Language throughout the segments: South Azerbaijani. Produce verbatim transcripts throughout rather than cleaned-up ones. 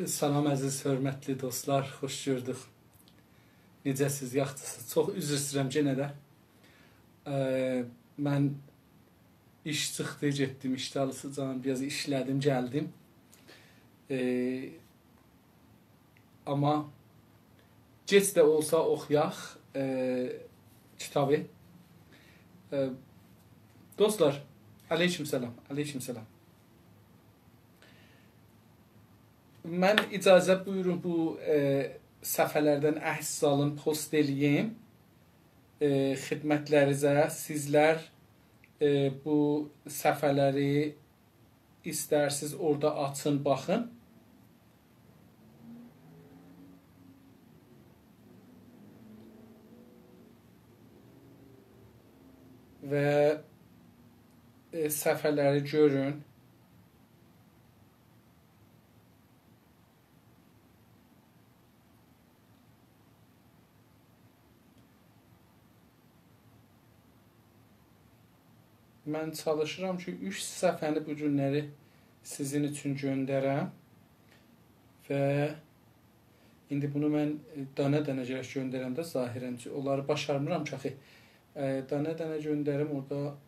سلام، عزیز، حؤرمتلی دوستلار، خوش گؤردوک. نئجه‌سیز، یاخشیسینیز؟ چوخ عذر ایسته‌ییرم یئنه ده. ائ، من ایش چیخدی، گئتدیم، ایشدالیسیجان بیر آز ایشله‌دیم، گلدیم. ائ، آمما گئج ده اولسا اوخویاق، ائ، کیتابی. ائ، دوستلار، علیکم سلام، علیکم سلام. من اجازه بویورون بو، ائ، صفحه‌لردن عکس سالیم، پست ائله‌ییم، ائ، خدمتلرینیزه. سیزلر، ائ، بو صفحه‌لری ایسترسیز اورادا آچین، باخین. و، ائ، صفحه‌لری گؤرون. من چالیشیرام کی، اوچ صفحه‌نی بو گونلری سیزین اوچون گؤندرم. و ایندی بونو من، ائ، دانا-دانا گرک گؤندرم ده ظاهراً. چونکی اونلاری باشارمیرام کی، آخی. ائ، دانا-دانا گؤندریم، اورادا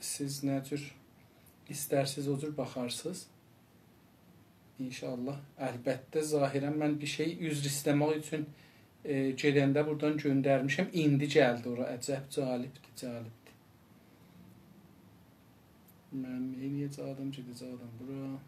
سیز نه جور ایسترسیز، او جور باخارسینیز. ان‌شاءالله. البته، ظاهراً من بیر شئی عذر ایسته‌مک اوچون، ائ، گئدنده بورادان گؤندرمیشم. ایندی گلدی اورا. عجب، جالبدیر، جالبدیر. من نئینیه‌جکدیم، گئده‌جکدیم بورا.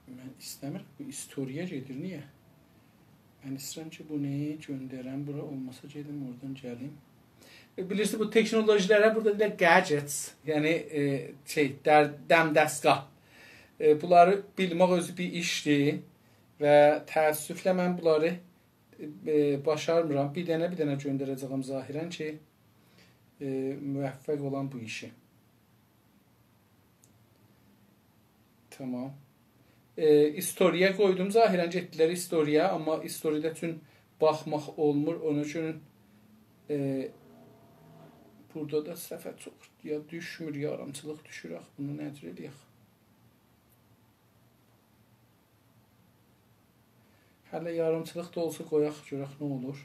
من ایسته‌میرم. بو استوری‌یه گئدیر. نییه؟ من ایسته‌ییرم کی، بونو گؤندرم بورا، اولماسا گئدیم اورادان گلیم. ائ، بیلیرسینیز، بو تکنولوژی‌لره بورادا دئییرلر gadgets، یعنی، ائ، شئی، در-، دم دستگاه. ائ، بونلاری بیلمک اؤزو بیر ایشدیر و تأسفله من بونلاری، ائ، باشارمیرام. بیر دنه، بیر دنه گؤندره‌جه‌یم ظاهراً کی، ائ، موفق اولام بو ایشی. تامام. ائ، استوری‌یه قویدوم. ظاهراً گئتدیلر استوری‌یه، آمما استوری‌ده چون باخماق اولمور، اونون اوچون، ائ، بورادا دا صفحه چوخ یا دوشمور، یاریمچیلیق دوشور. آخی بونو نه جور ائله‌یک؟ هله یاریمچیلیق دا اولسا قویاق، گؤرک نه اولور.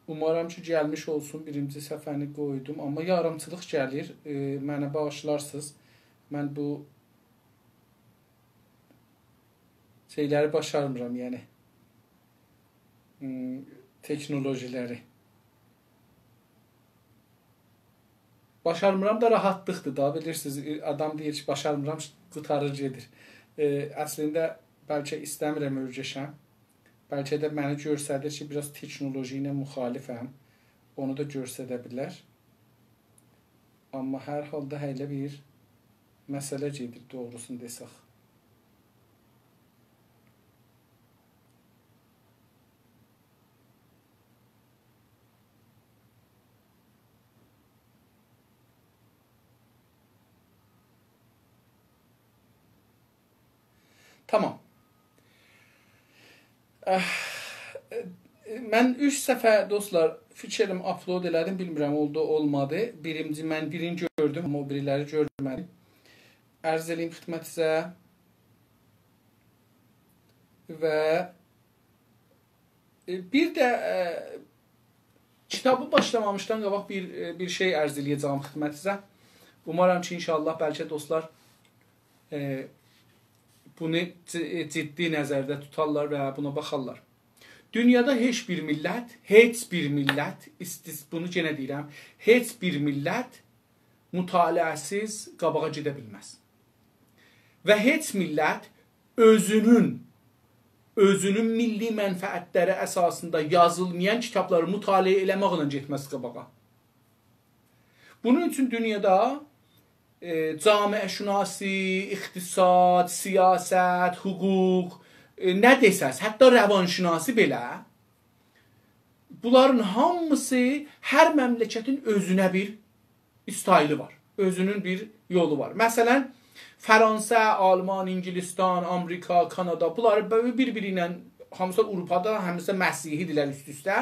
اومارام کی، گلمیش اولسون. بیرینجی صفحه‌نی قویدوم، آمما یاریمچیلیق گلیر. ائ، منه باغیشلارسینیز. من بو شئیلری باشارمیرام، یعنی. هوم، تکنولوژی‌لری. باشارمیرام دا راحاتلیقدیر دا، بیلیرسینیز، آدام دئییر کی، باشارمیرام، قوتاریر گئدیر. ائ، اصلینده بلکه ایسته‌میرم اؤیره‌شم. بلکه ده منی گؤرسدیر کی، بیر آز تکنولوژی ایله مخالفم. اونو دا گؤرسده بیلر. آمما هر حالدا ائله بیر مسئله گئدیر، دوغروسونو دئسک. تامام. اه، من اوچ صفحه، دوستلار، فیکریم آپلود ائله‌دیم، بیلمیرم، اولدو، اولمادی. بیرینجی، من بیرینی گؤردوم، آمما او بیریلری گؤرمه‌دیم. عرض ائله‌ییم خدمتینیزه. و ائ، بیر ده، ائ، کیتابی باشلامامیشدان قاباق بیر، ائ، بیر شئی عرض ائله‌یه‌جه‌یم خدمتینیزه. اومارام کی، ان‌شاءالله، بلکه دوستلار، ائ، بونو ج-، ائ، جدی نظرده توتارلار و بونا باخارلار. دونیادا هئچ بیر میللت، هئچ بیر میللت، ایستیس-، بونو یئنه دئییرم، هئچ بیر میللت مطالعه‌سیز قاباغا گئده بیلمز. و هئچ میللت اؤزونون اؤزونون میللی منفعت‌لری اساسیندا یازیلمایان کیتابلاری مطالعه ائله‌مکله گئتمز قاباغا. بونون اوچون دونیادا، ائ، جامعه‌شناسی، اقتصاد، سیاست، حقوق، ائ، نه دئسز، حتی روانشناسی بئله، بونلارین هامیسی هر مملکتین اؤزونه بیر استایلی وار. اؤزونون بیر یولو وار. مثلا، فرانسه، آلمان، انگلستان، آمریکا، کانادا، بونلاری بؤ-، بیر-بیری ایله، هامیسی آوروپادا، هامیسی مسیحی‌دیرلر اوست-اوسته.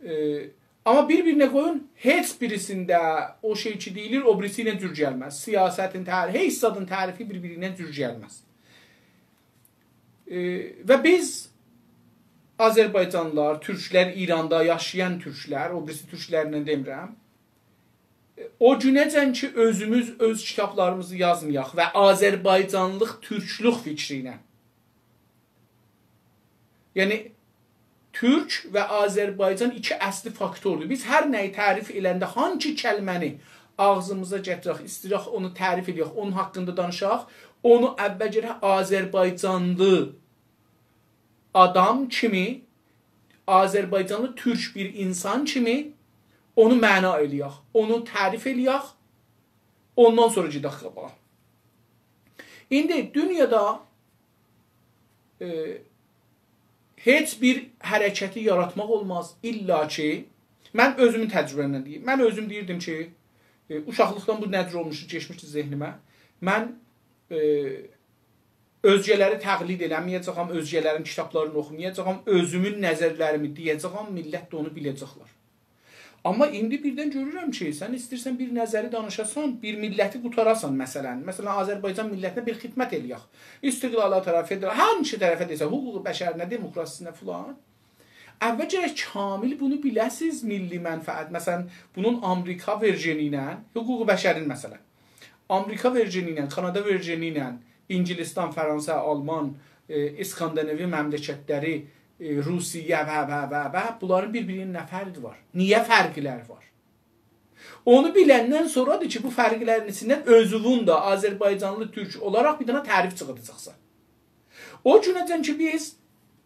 ائ، آمما بیر-بیرینه قویون، هئچ بیریسینده او شئی کی دئییلیر، او بیریسی ایله جور گلمز. سیاستین تعریفی، هئچ زادین تعریفی بیر-بیری ایله جور گلمز. ائ، و بیز آذربایجانلیلار، تورکلر، ایراندا یاشایان تورکلر، او بیریسی تورکلرله دئمیرم، ائ، او گونه‌جن کی اؤزوموز اؤز کیتابلاریمیزی یازمایاق و آذربایجانلیق، تورکلوک فیکری ایله، یعنی تورک و آذربایجان ایکی اصلی فاکتوردور. بیز هر نه‌یی تعریف ائلنده، هانسی کلمه‌نی آغزیمیزا گتیرک، ایسته‌ییرک اونو تعریف ائله‌یک، اونون حاقیندا دانیشاق، اونو اول گرک آذربایجانلی آدام کیمی، آذربایجانلی تورک بیر اینسان کیمی اونو معنا ائله‌یک، اونو تعریف ائله‌یک، اوندان سونرا گئدک قاباغا. ایندی دونیادا، ائ، هئچ بیر حرکتی یاراتماق اولماز. الا کی، من اؤزومون تجربه‌مدن دئییم. من اؤزوم دئییردیم کی، ائ، اوشاقلیقدان بو نه جور اولموشدو، کئچمیشدی ذهنیمه. من، ائ، اؤزگه‌لری تقلید ائله‌مه‌یه‌جه‌یم، اؤزگه‌لرین کیتابلارینی اوخومایاجاغام، اؤزومون نظرلریمی دئیه‌جه‌یم، میللت ده اونو بیله‌جکلر. آمما ایندی بیردن گؤرورم کی، سن ایسته‌ییرسن بیر نظری دانیشاسان، بیر میللتی قوتاراسان، مثلا. مثلا، آذربایجان میللتینه بیر خدمت ائله‌یک. استقلالا طرف، فدرال، هر نئچه طرفه دئسه، حقوق بشرینه، دموکراسی‌سینه فلان. اول گرک کامل بونو بیله‌سیز، میللی منفعت. مثلا، بونون آمریکا ورژنی ایله، حقوق بشرین، مثلا، آمریکا ورژنی ایله، کانادا ورژنی ایله، انگلستان، فرانسه، آلمان، ائ، اسکاندیناوی مملکتلری، ائ، روسیه و، و، و، و، بونلارین بیر-بیرینین نه فرقی وار؟ نییه فرقلر وار؟ اونو بیلندن سونرادیر کی، بو فرقلرین ایچیندن اؤزوون ده آذربایجانلی تورک اولاراق بیر دنه تعریف چیخارداجاقسان. او گونه‌جن کی، بیز،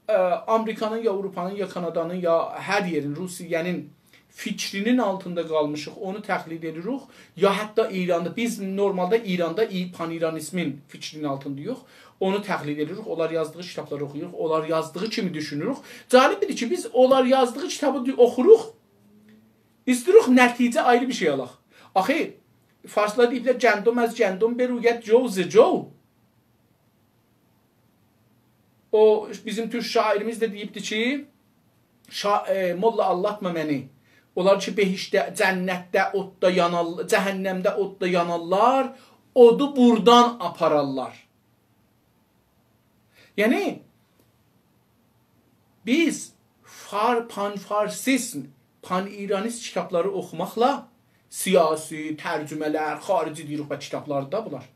ائ، آمریکانین، یا آوروپانین، یا کانادانین، یا هر یئرین، روسیه‌نین فیکرینین آلتیندا قالمیشیق، اونو تقلید ائدیریک، یا حتی ایراندا، بیز نورمالدا ایراندا ای-، پان‌ایرانیزمین فیکرینین آلتینداییق، اونو تقلید ائدیریک، اونلار یازدیغی کیتابلاری اوخویوروق، اونلار یازدیغی کیمی دوشونوروک. جالبدیر کی، بیز اونلار یازدیغی کیتابی دو-، اوخوروق، ایسته‌ییریک نتیجه آیری بیر شئی آلاق. آخی، فارسلار دئییبلر، «گندم از گندم بروید، جو ز جو.» او، بیزیم تورک شاعیریمیز ده دئییبدی کی، شا-، ائ، «موللا، آللاتما منی. اونلار کی، بهشتده، جنتده، اوددا یانار، جهنمده اوددا یانارلار، اودو بوردان آپارارلار.» یعنی، بیز فار-، پان‌فارسیزم، پان‌ایرانیست کیتابلاری اوخوماقلا، سیاسی، ترجمه‌لر، خارجی دئییریک و کیتابلاری دا بونلار.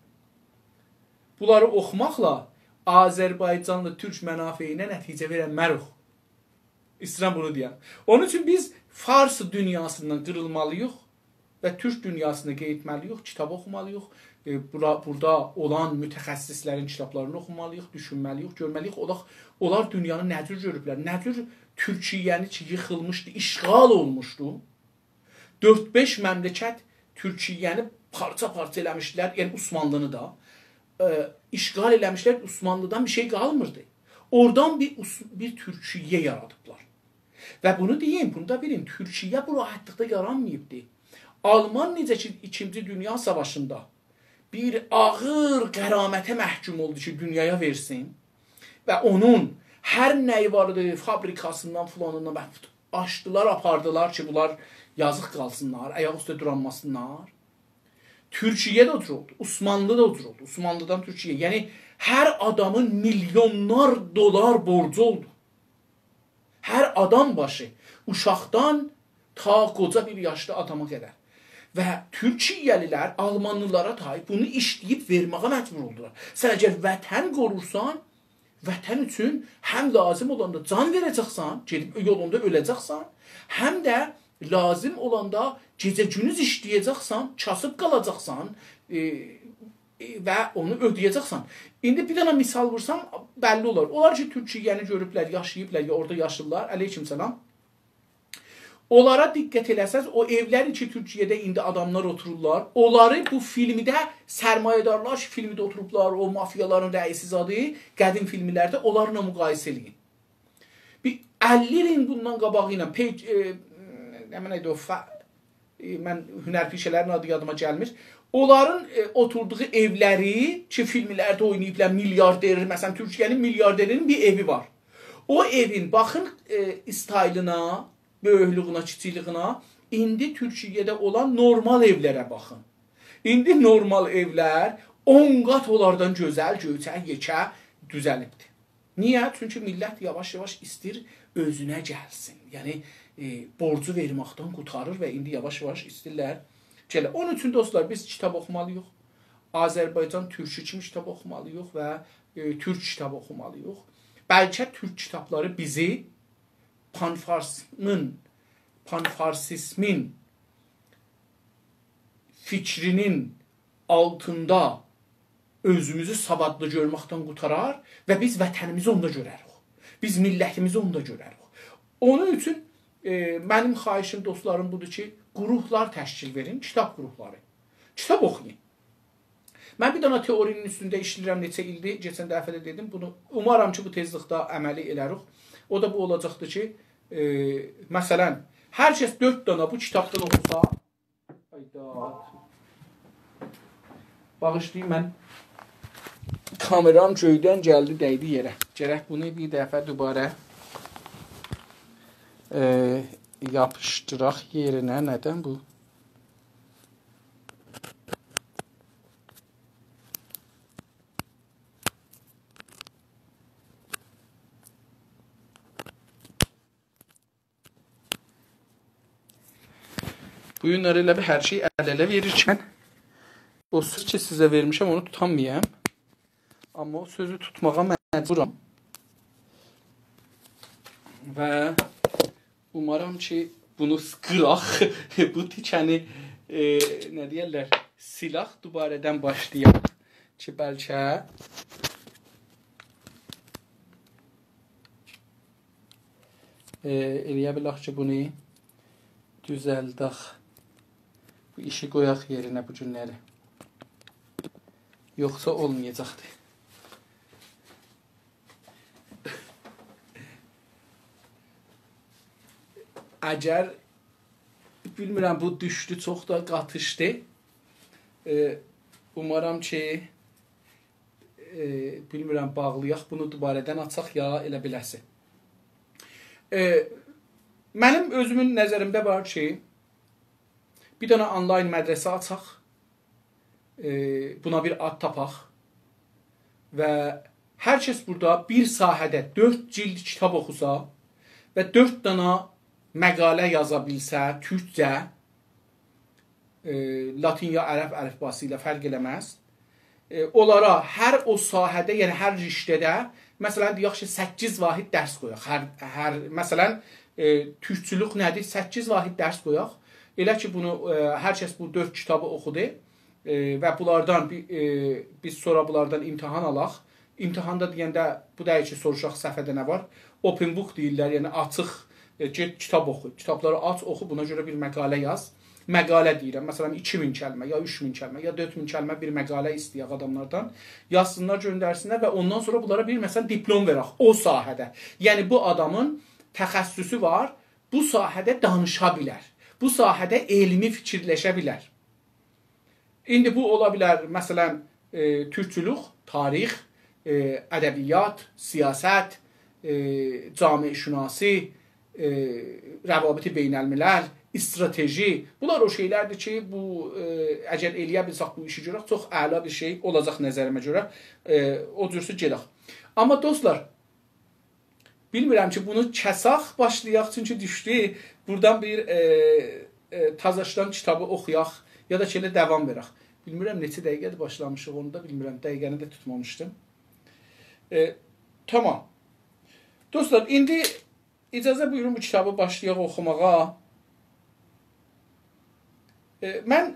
بونلاری اوخوماقلا آذربایجانلی تورک منافعینه نتیجه وئره بیلمه‌ریک. ایسته‌ییرم بونو دئیم. اونون اوچون بیز فارس دونیاسیندان قیریلمالی‌ییق و تورک دونیاسینا قئییتمه‌لی‌ییک، کیتاب اوخومالی‌ییق. ائ، بورا-، بورادا اولان متخصصلرین کیتابلارینی اوخومالی‌ییق، دوشونمه‌لی‌ییک، گؤرمه‌لی‌ییک، اونلار، اونلار دونیانی نه جور گؤروبلر، نه جور تورکیه‌نی کی، ییخیلمیشدی، اشغال اولموشدو. دؤرد-بئش مملکت تورکیه‌نی پارچا-پارچا ائله‌میشدیلر، یعنی عثمانلینی دا، ائ، اشغال ائله‌میشدیلر، عثمانلیدان بیر شئی قالمیردی. اورادان بیر عث-، بیر تورکیه یارادیبلار. و بونو دئییم، بونو دا بیلین، تورکیه بو راحتلیقدا یارانماییبدی. آلمان نئجه کی، ایکینجی دونیا ساواشیندا بیر آغیر غرامته محکوم اولدو کی، دونیایا وئرسین و اونون هر نه‌یی وار ایدی، فابریکاسیندان، فلانیندان و آچدیلار، آپاردیلار کی، بونلار یازیق قالسینلار، آیاق اوسته دورانماسینلار. تورکیه ده او جور اولدو، عثمانلی دا او جور اولدو. عثمانلیدان تورکیه. یعنی، هر آدامین میلیونلار دلار بورجو اولدو. هر آدام باشی، اوشاقدان تا قوجا بیر یاشلی آداما قدر. و تورکیه‌لی‌لر آلمانلیلارا تای بونو ایشله‌ییب وئرمه‌یه مجبور اولدولار. سن اگر وطن قورورسان، وطن اوچون هم لازیم اولاندا جان وئره‌جکسن، گئدیب یولوندا اؤله‌جکسن، هم ده لازیم اولاندا گئجه-گوندوز ایشله‌یه‌جکسن، کاسیب قالاجاقسان، ائ، و اونو اؤده‌یه‌جکسن. ایندی بیر دنه مثال وورسام، بللی اولار. اونلار کی، تورکیه‌نی گؤروبلر، یاشاییبلار، یا اورادا یاشاییرلار. علیکم سلام. اونلارا دقت ائله‌سز، او ائولری کی، تورکیه‌ده ایندی آداملار اوتورورلار، اونلاری بو فیلمده سرمایه‌دارلار کی، فیلمده اوتوروبلار، او مافیالارین رئیسی زادی، قدیم فیلملرده اونلارلا مقایسه ائله‌یین. بیر اللی ایلین بوندان قاباغی ایله پیج، ائ، نه بیلیم، نه‌یدی او، فا-، ائ، من هنرپیشه‌لرین آدی یادیما گلمیر. اونلارین، ائ، اوتوردوغو ائولری کی، فیلملرده اویناییبلار، میلیاردر، مثلا، تورکیه‌نین میلیاردرینین بیر ائوی وار. او ائوین، باخین، ائ، استایلینا، بؤیوکلویونه، کیچیکلیگینه، ایندی تورکیه‌ده اولان نورمال ائولره باخین. ایندی نورمال ائولر اون قات اونلاردان گؤزل، گؤیچک، یئکه دوزلیبدیر. نییه؟ چونکی میللت یاواش-یاواش ایستیر اؤزونه گلسین. یعنی، ائ، بورجو وئرمکدن قورتاریر و ایندی یاواش-یاواش ایستیرلر گله. اونون اوچون، دوستلار، بیز کیتاب اوخومالی‌ییق. آذربایجان تورکو کیمی کیتاب اوخومالی‌ییق و، ائ، تورک کیتاب اوخومالی‌ییق. بلکه تورک کیتابلاری بیزی پان‌فارسیزمین، پان‌فارسیزمین فیکرینین آلتیندا اؤزوموزو ساوادلی گؤرمکدن قورتارار و بیز وطنیمیزی اوندا گؤرریک. بیز میللتیمیزی اوندا گؤرریک. اونون اوچون، ائ، منیم خواهیشیم، دوستلاریم، بودور کی، گروهلار تشکیل وئرین، کیتاب گروهلاری. کیتاب اوخویون. من بیر دنه تئوری‌نین اوستونده ایشله‌ییرم نئچه ایلدیر، کئچن دفعه ده دئدیم، بونو اومارام کی، بو تئزلیکده عملی ائلریک. او دا بو اولاجاقدیر کی، ائ، مثلا، هر کس دؤرد دنه بو کیتابدان اوخوسا، آی داد. باغیشلایین، من کامئرام گؤیدن گلدی، دَیدی یئره. گرک بونو بیر دفعه دوباره، ائ، یاپیشدیراق یئرینه. ندن بو؟ بو گونلری ائله بیل هر شئی ال-اله وئریرکن، او سؤز کی، سیزه وئرمیشم، اونو توتامایام. آمما او سؤزو توتماغا مجبورام. و اومارام کی، بونو قیراق، بو تیکه‌نی، ائ، نه دئیرلر، سیلاق، دوباره‌دن باشلایاق کی، بلکه، ائ، ائلیه بیلک کی، بونو دوزلدک. بو ایشی قویاق یئرینه بو گونلری. یوخسا اولمایاجاقدی. اگر، بیلمیرم، بو دوشدو، چوخ دا قاتیشدی. ائ، اومارام کی، ائ، بیلمیرم، باغلایاق، بونو دوباره‌دن آچاق یا ائله بیله‌سی. ائ، منیم اؤزومون نظریمده وار کی، بیر دنه آنلاین مدرسه آچاق، ائ، بونا بیر آد تاپاق و هر کس بورادا بیر ساحه‌ده دؤرد جلد کیتاب اوخوسا و دؤرد دنه مقاله یازا بیلسه تورکجه، ائ، لاتین یا عرب الیفباسی ایله فرق ائله‌مز. ائ، اونلارا هر او ساحه‌ده، یعنی هر رشته‌ده، مثلا، دئیک کی، سککیز واحد درس قویاق. هر، هر، مثلا، ائ، تورکچولوک نه‌دیر؟ سککیز واحد درس قویاق. ائله کی، بونو، ائ، هر کس بو دؤرد کیتابی اوخودو، ائ، و بونلاردان بی-، ائ، بیز سونرا بونلاردان امتحان آلاق. امتحاندا دئینده بو دئییل کی، سوروشاق صفحه‌ده نه وار. Open book دئییرلر، یعنی آچیق، ائ، گئت کیتاب اوخو. کیتابلاری آچ، اوخو، بونا گؤره بیر مقاله یاز. مقاله دئییرم، مثلا، ایکی مین کلمه، یا اوچ مین کلمه، یا دؤرد مین کلمه بیر مقاله ایسته‌یک آداملاردان. یازسینلار، گؤندرسینلر و اوندان سونرا بونلارا بیر، مثلا، دیپلم وئرک او ساحه‌ده. یعنی، بو آدامین تخصصو وار، بو ساحه‌ده دانیشا بیلر، بو ساحه‌ده علمی فیکیرلشه بیلر. ایندی بو اولا بیلر، مثلا، ائ، تورکچولوک، تاریخ، ائ، ادبیات، سیاست، ائ، جامعه‌شناسی، ائ، روابط بین‌الملل، استراتژی. بونلار او شئیلردیر کی، بو، ائ، اگر ائلیه بیلسک بو ایشی گؤرک، چوخ اعلا بیر شئی اولاجاق نظریمه گؤره. ائ، او جورسو گئدک. آمما دوستلار، بیلمیرم کی، بونو کساق باشلایاق، چونکی دوشدو. بورادان بیر، ائ، ائ، تازاشدان کیتابی اوخویاق، یا دا کی، ائله داوام وئرک. بیلمیرم نئچه دقیقه‌دیر باشلامیشیق، اونو دا بیلمیرم، دقیقه‌نی ده توتمامیشدیم. ائ، تامام. دوستلار، ایندی اجازه بویورون بو کیتابی باشلایاق اوخوماغا. ائ، من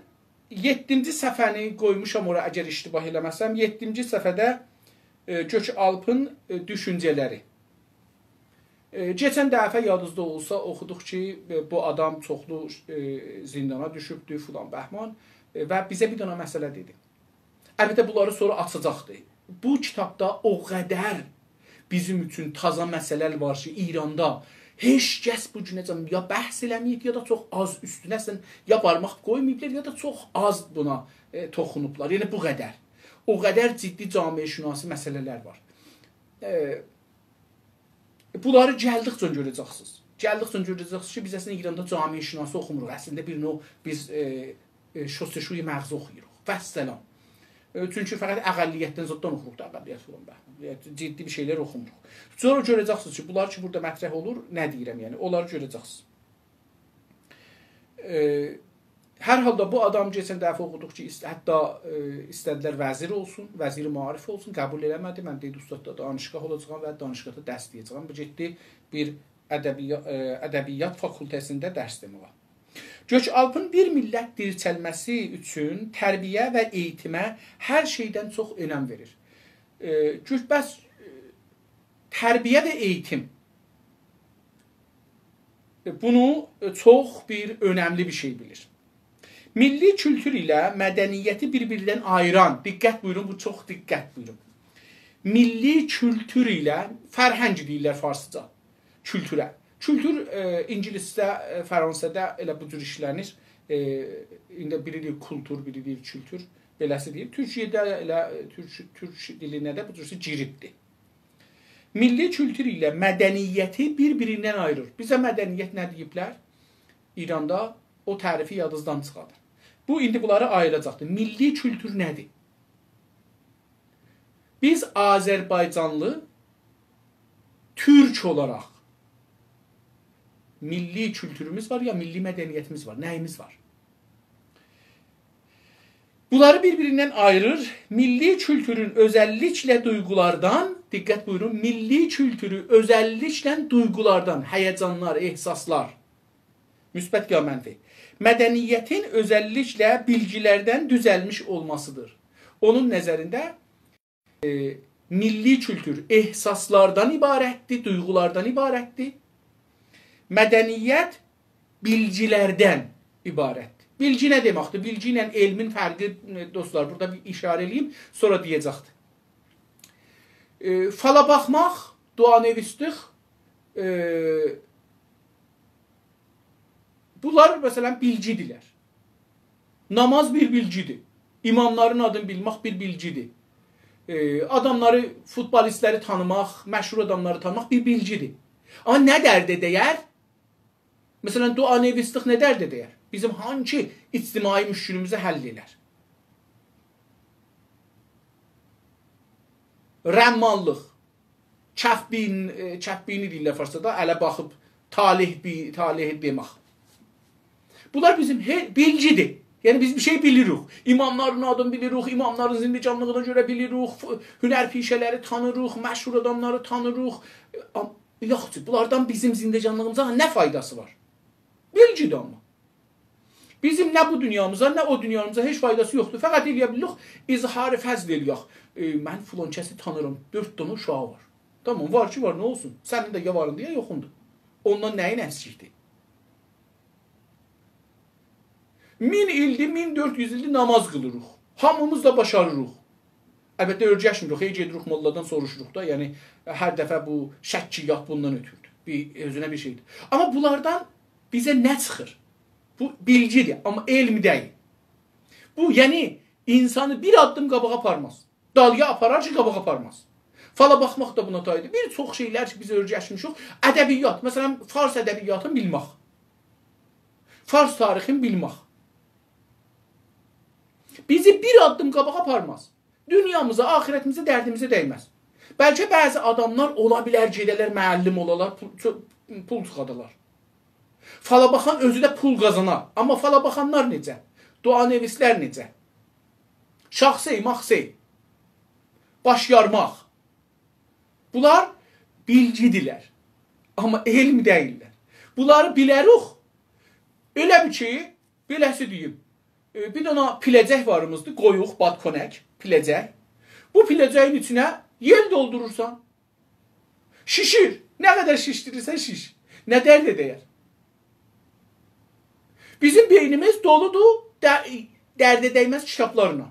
یئددینجی صفحه‌نی قویموشام اورا، اگر اشتباه ائله‌مه‌سم. یئددینجی صفحه‌ده، ائ، گؤک‌آلپین، ائ، دوشونجه‌لری. ائ، کئچن دفعه یادینیزدا اولسا، اوخودوق کی، ائ، بو آدام چوخلو، ائ، زیندانا دوشوبدو، فلان بهمان، ائ، و بیزه بیر دنه مسئله دئدی. البته، بونلاری سونرا آچاجاقدی. بو کیتابدا او قدر بیزیم اوچون تازا مسئله‌لر وار کی، ایراندا هئچ کس بو گونه‌جن یا بحث ائله‌مه‌ییب، یا دا چوخ آز اوستونه سن-، یا بارماق قویماییبلار، یا دا چوخ آز بونا، ائ، توخونوبلار. یعنی، بو قدر. او قدر جدی جامعه‌شناسی مسئله‌لر وار. ائ، بونلاری گلدیکجه گؤره‌جکسینیز. گلدیکجه گؤره‌جکسینیز کی، بیز اصلینده ایراندا جامعه‌شناسی اوخوموروق. اصلینده بیر نوع بیز، ائ، ائ، شستشوی مغز اوخویوروق. والسلام. ائ، چونکی فقط اقلیتدن زاددان اوخوروق دا، اقلیت فلان به. یعنی، جدی بیر شئیلر اوخوموروق. سونرا گؤره‌جکسینیز کی، بونلار کی، بورادا مطرح اولور، نه دئییرم، یعنی، اونلاری گؤره‌جکسینیز. ائ، هر حالدا بو آدام کئچن دفعه اوخودوق کی، ایست-، حتی، ائ، ایسته‌دیلر وزیر اولسون، وزیر معارف اولسون، قبول ائله‌مه‌دی. من دئدی، اوستاددا دانشگاه اولاجاغام و دانشگاهدا درس دئیه‌جه‌یم. بو گئتدی بیر ادبیا-، ائ، ادبیات فاکولته‌سینده درس دئمه‌یه. گؤک‌آلپین بیر میللت دیرچلمه‌سی اوچون تربیه و ائییتیمه هر شئیدن چوخ اؤنم وئریر. ائ، گؤک-، بس، ائ، تربیه و ائییتیم. ائ، بونو، ائ، چوخ بیر اؤنملی بیر شئی بیلیر. میللی کولتور ایله مدنیتی بیر-بیریندن آییران، دقت بویورون، بو چوخ دقت بویورون. میللی کولتور ایله، فرهنگ دئییرلر فارسجا کولتوره. کولتور، ائ، اینگیلیسده، ائ، فرانسه‌ده ائله بو جور ایشله‌نیر. ائ، ایندی بیری دئییر کولتور، بیری دئییر کولتور. بئله‌سی دئییر. تورکیه‌ده ائله، ائ، تورک، تورک دیلینه ده بو جورسه گیریبدیر. میللی کولتور ایله مدنیتی بیر-بیریندن آییریر. بیزه مدنیت نه دئییبلر؟ ایراندا او تعریفی یادینیزدان چیخاردین. بو ایندی بونلاری آییراجاقدیر. میللی کولتور نه‌دیر؟ بیز آذربایجانلی، تورک اولاراق میللی کولتوروموز وار یا میللی مدنیتیمیز وار؟ نه‌ییمیز وار؟ بونلاری بیر-بیریندن آییریر. میللی کولتورون اؤزللیکله دویغولاردان، دقت بویورون، میللی کولتورو اؤزللیکله دویغولاردان، هیجانلار، احساسلار، مثبت یا منفی، مدنیتین اؤزللیکله بیلگیلردن دوزلمیش اولماسیدیر. اونون نظرینده، ائ، میللی کولتور احساسلاردان عبارتدیر، دویغولاردان عبارتدیر. مدنیت بیلگیلردن عبارتدیر. بیلگی نه دئمکدیر؟ بیلگی ایله علمین فرقی، ائ، دوستلار، بورادا بیر اشاره ائله‌ییم، سونرا دئیه‌جکدیر. ائ، فالا باخماق، دعانویسلیک، ائ، بونلار، مثلا، بیلگی‌دیرلر. ناماز بیر بیلگی‌دیر. اماملارین آدینی بیلمک بیر بیلگی‌دیر. ائ، آداملاری، فوتبالیستلری تانیماق، مشهور آداملاری تانیماق بیر بیلگی‌دیر. آمما نه درده دیر؟ مثلا، دعانویسلیک نه درده دیر؟ بیزیم هانسی اجتماعی مشکلیمیزی حل ائلر؟ رماللیق، کف‌بین، ائ، کف‌بینی دئییرلر فارسجادا، اله باخیب طالع بی-، طالعی دئمک. بونلار بیزیم هئ-، بیلگی‌دیر. یعنی، بیز بیر شئی بیلیریک. اماملارین آدینی بیلیریک، اماملارین زندگانلیغینا گؤره بیلیریک، ف-، هنرپیشه‌لری تانیریق، مشهور آداملاری تانیریق. آم-، یاخشی، بونلاردان بیزیم زندگانلیغیمیزا نه فایداسی وار؟ بیلگی‌دیر آمما. بیزیم نه بو دونیامیزا، نه او دونیامیزا هئچ فایداسی یوخدور. فقط ائلیه بیلیریک، اظهار فضل ائلیک. ائ، من فلان کسی تانیرام، دؤرد دنه اوشاغی وار. تامام، وار کی وار، نه اولسون؟ سنین ده یا واریندیر، یا یوخوندور. اوندان نه‌یین اسکیکدیر؟ مین ایلدیر، مین دؤرد یوز ایلدیر ناماز قیلیریق. هامیمیز دا باشاریریق. البته، اؤیرشمیریک، هئی گئدیریک موللادان سوروشوروق دا، یعنی، هر دفعه بو شکیات بوندان اؤتوردو. بیر، اؤزونه بیر شئیدیر. آمما بونلاردان بیزه نه چیخیر؟ بو بیلگی‌دیر، آمما علم دئییل. بو، یعنی، اینسانی بیر آددیم قاباغا آپارماز. دالییا آپارار کی، قاباغا آپارماز. فالا باخماق دا بونا تایدیر. بیر چوخ شئیلر کی، بیز اؤیرشمیشیک. ادبیات، مثلا، فارس ادبیاتینی بیلمک. فارس تاریخینی بیلمک. بیزی بیر آددیم قاباغا آپارماز. دونیامیزا، آخرتیمیزه، دردیمیزه دیمز. بلکه بعضی آداملار اولا بیلر، گئده‌لر، معلم اولالار، پول، چو-، پول چیخادالار. فالا باخان اؤزو ده پول قازانار. آمما فالا باخانلار نئجه؟ دعانویسلر نئجه؟ شاخسئی، ماخسئی. باش یارماق. بونلار بیلگی‌دیرلر. آمما علم دئییللر. بونلاری بیلریک. ائله بیل کی، بئله‌سی دئییم. ائ، بیر دنه پیله‌جک واریمیزدیر، قویوق، بادکنک، پیله‌جک. بو پیله‌جه‌یین ایچینه یئل دولدورورسان. شیشیر. نه قدر شیشدیریرسن، شیش. نه درده دَیر؟ بیزیم بئینیمیز دولودور د-، درده دَیمز کیتابلارلا.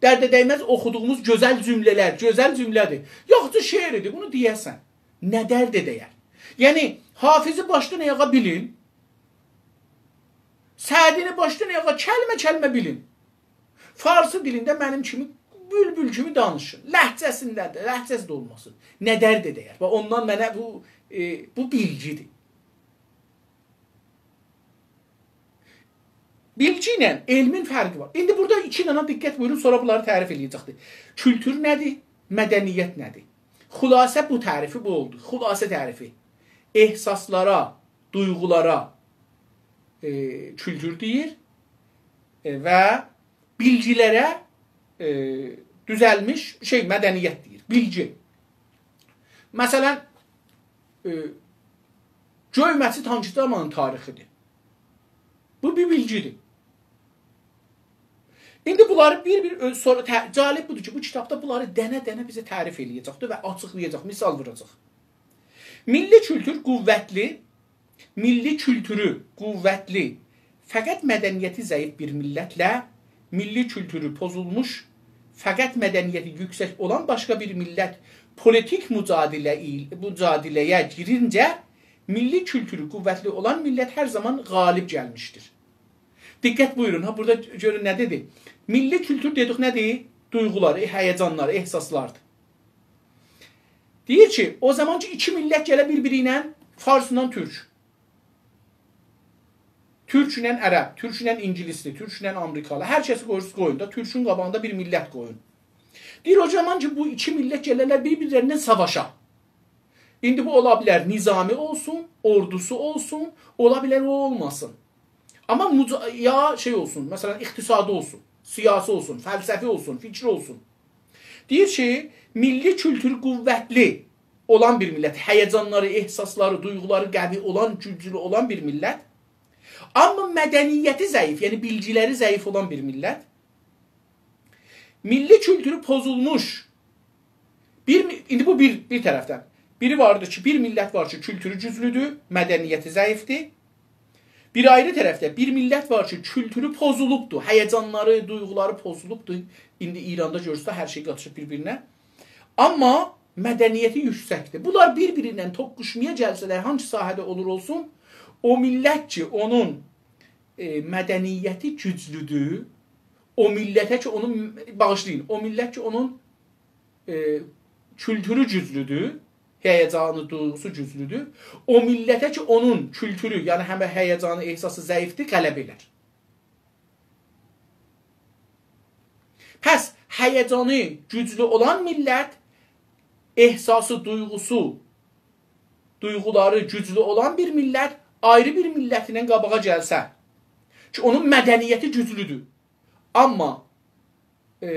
درده دَیمز اوخودوغوموز گؤزل جمله‌لر، گؤزل جمله‌دیر. یاخود شعر ایدی، بونو دئیه‌سن. نه درده دَیر؟ یعنی، حافظی باشدان آیاغا بیلین. سعدی‌نی باشدان آیاغا کلمه-کلمه بیلین. فارسی دیلینده منیم کیمی، بولبول کیمی دانیشین. لهجه‌سینده ده، لهجه‌سی ده اولماسین. نه درده دَیر؟ و اوندان منه بو، ائ، بو بیلگی‌دیر. بیلگی ایله علمین فرقی وار. ایندی بورادا ایکی دنه، دقت بویورون، سونرا بونلاری تعریف ائله‌یه‌جکدیر. کولتور نه‌دیر؟ مدنیت نه‌دیر؟ خلاصه بو تعریفی بو اولدو. خلاصه تعریفی. احساسلارا، دویغولارا، ائ، کولتور دئییر، ائ، و بیلگی‌لره، ائ، دوزلمیش شئی، مدنیت دئییر. بیلگی. مثلا، ائ، گؤی مچید هانسی زامانین تاریخی‌دیر؟ بو بیر بیلگی‌دیر. ایندی بونلاری بیر-بیر اؤ-، سونرا ته-، جالب بودور کی، بو کیتابدا بونلاری دنه-دنه بیزه تعریف ائله‌یه‌جکدیر و آچیقلایاجاق، مثال ووراجاق. میللی کولتور قوتلی، میللی کولتورو قوتلی، فقط مدنیتی ضعیف بیر میللتله میللی کولتورو پوزولموش، فقط مدنیتی یوکسک اولان باشقا بیر میللت پولیتیک مجادله ایل-، مجادله‌یه گیرینجه، میللی کولتورو قوتلی اولان میللت هر زامان غالب گلمیشدیر. دقت بویورون، ها، بورادا گؤرون نه دئدی؟ میللی کولتور دئدیک نه‌دیر؟ دویغولار، ائ، هیجانلار، احساسلاردیر. دئییر کی، او زامان کی، ایکی میللت گله بیر-بیری ایله، فارسلا تورک، تورکله عرب، تورکله اینگیلیسدیر، تورکله آمریکالی، هر کسی قویورسونوز قویون دا، تورکون قاباغیندا بیر میللت قویون. دئییر، او زامان کی، بو ایکی میللت گله‌لر بیر-بیرلرینن ساواشا. ایندی بو اولا بیلر نظامی اولسون، اوردوسو اولسون، اولا بیلر او اولماسین. آمما مجا-، یا شئی اولسون، مثلا، اقتصادی اولسون، سیاسی اولسون، فلسفی اولسون، فیکری اولسون. دئییر کی، میللی کولتورو قوتلی اولان بیر میللت، هیجانلاری، احساسلاری، دویغولاری قوی اولان، گوجلو اولان بیر میللت، آمما مدنیتی ضعیف، یعنی بیلگی‌لری ضعیف اولان بیر میللت، میللی کولتورو پوزولموش. بیر می-، ایندی بو بیر، بیر طرفدن. بیری واردیر کی، بیر میللت وار کی، کولتورو گوجلودور، مدنیتی ضعیفدیر. بیر آیری طرفده بیر میللت وار کی، کولتورو پوزولوبدور، هیجانلاری، دویغولاری پوزولوبدور. ایندی ایراندا گؤرورسونوز، هر شئی قاتیشیب بیر-بیرینه. آمما مدنیتی یوکسکدیر. بونلار بیر-بیریندن توققوشمایا گلسه‌لر، هانسی ساحه‌ده اولور اولسون، او میللت کی، اونون، ائ، مدنیتی گوجلودور، او میللته کی، اونون، باغیشلایین، او میللت کی، اونون، ائ، کولتورو گوجلودور، هیجانی، دویغوسو گوجلودور، او میللته کی، اونون کولتورو، یعنی هم هیجانی، احساسی ضعیفدیر، غلبه ائلر. پس هیجانی گوجلو اولان میللت، احساسی، دویغوسو، دویغولاری گوجلو اولان بیر میللت آیری بیر میللتینن قاباغا گلسه کی، اونون مدنیتی گوجلودور، آمما، ائ،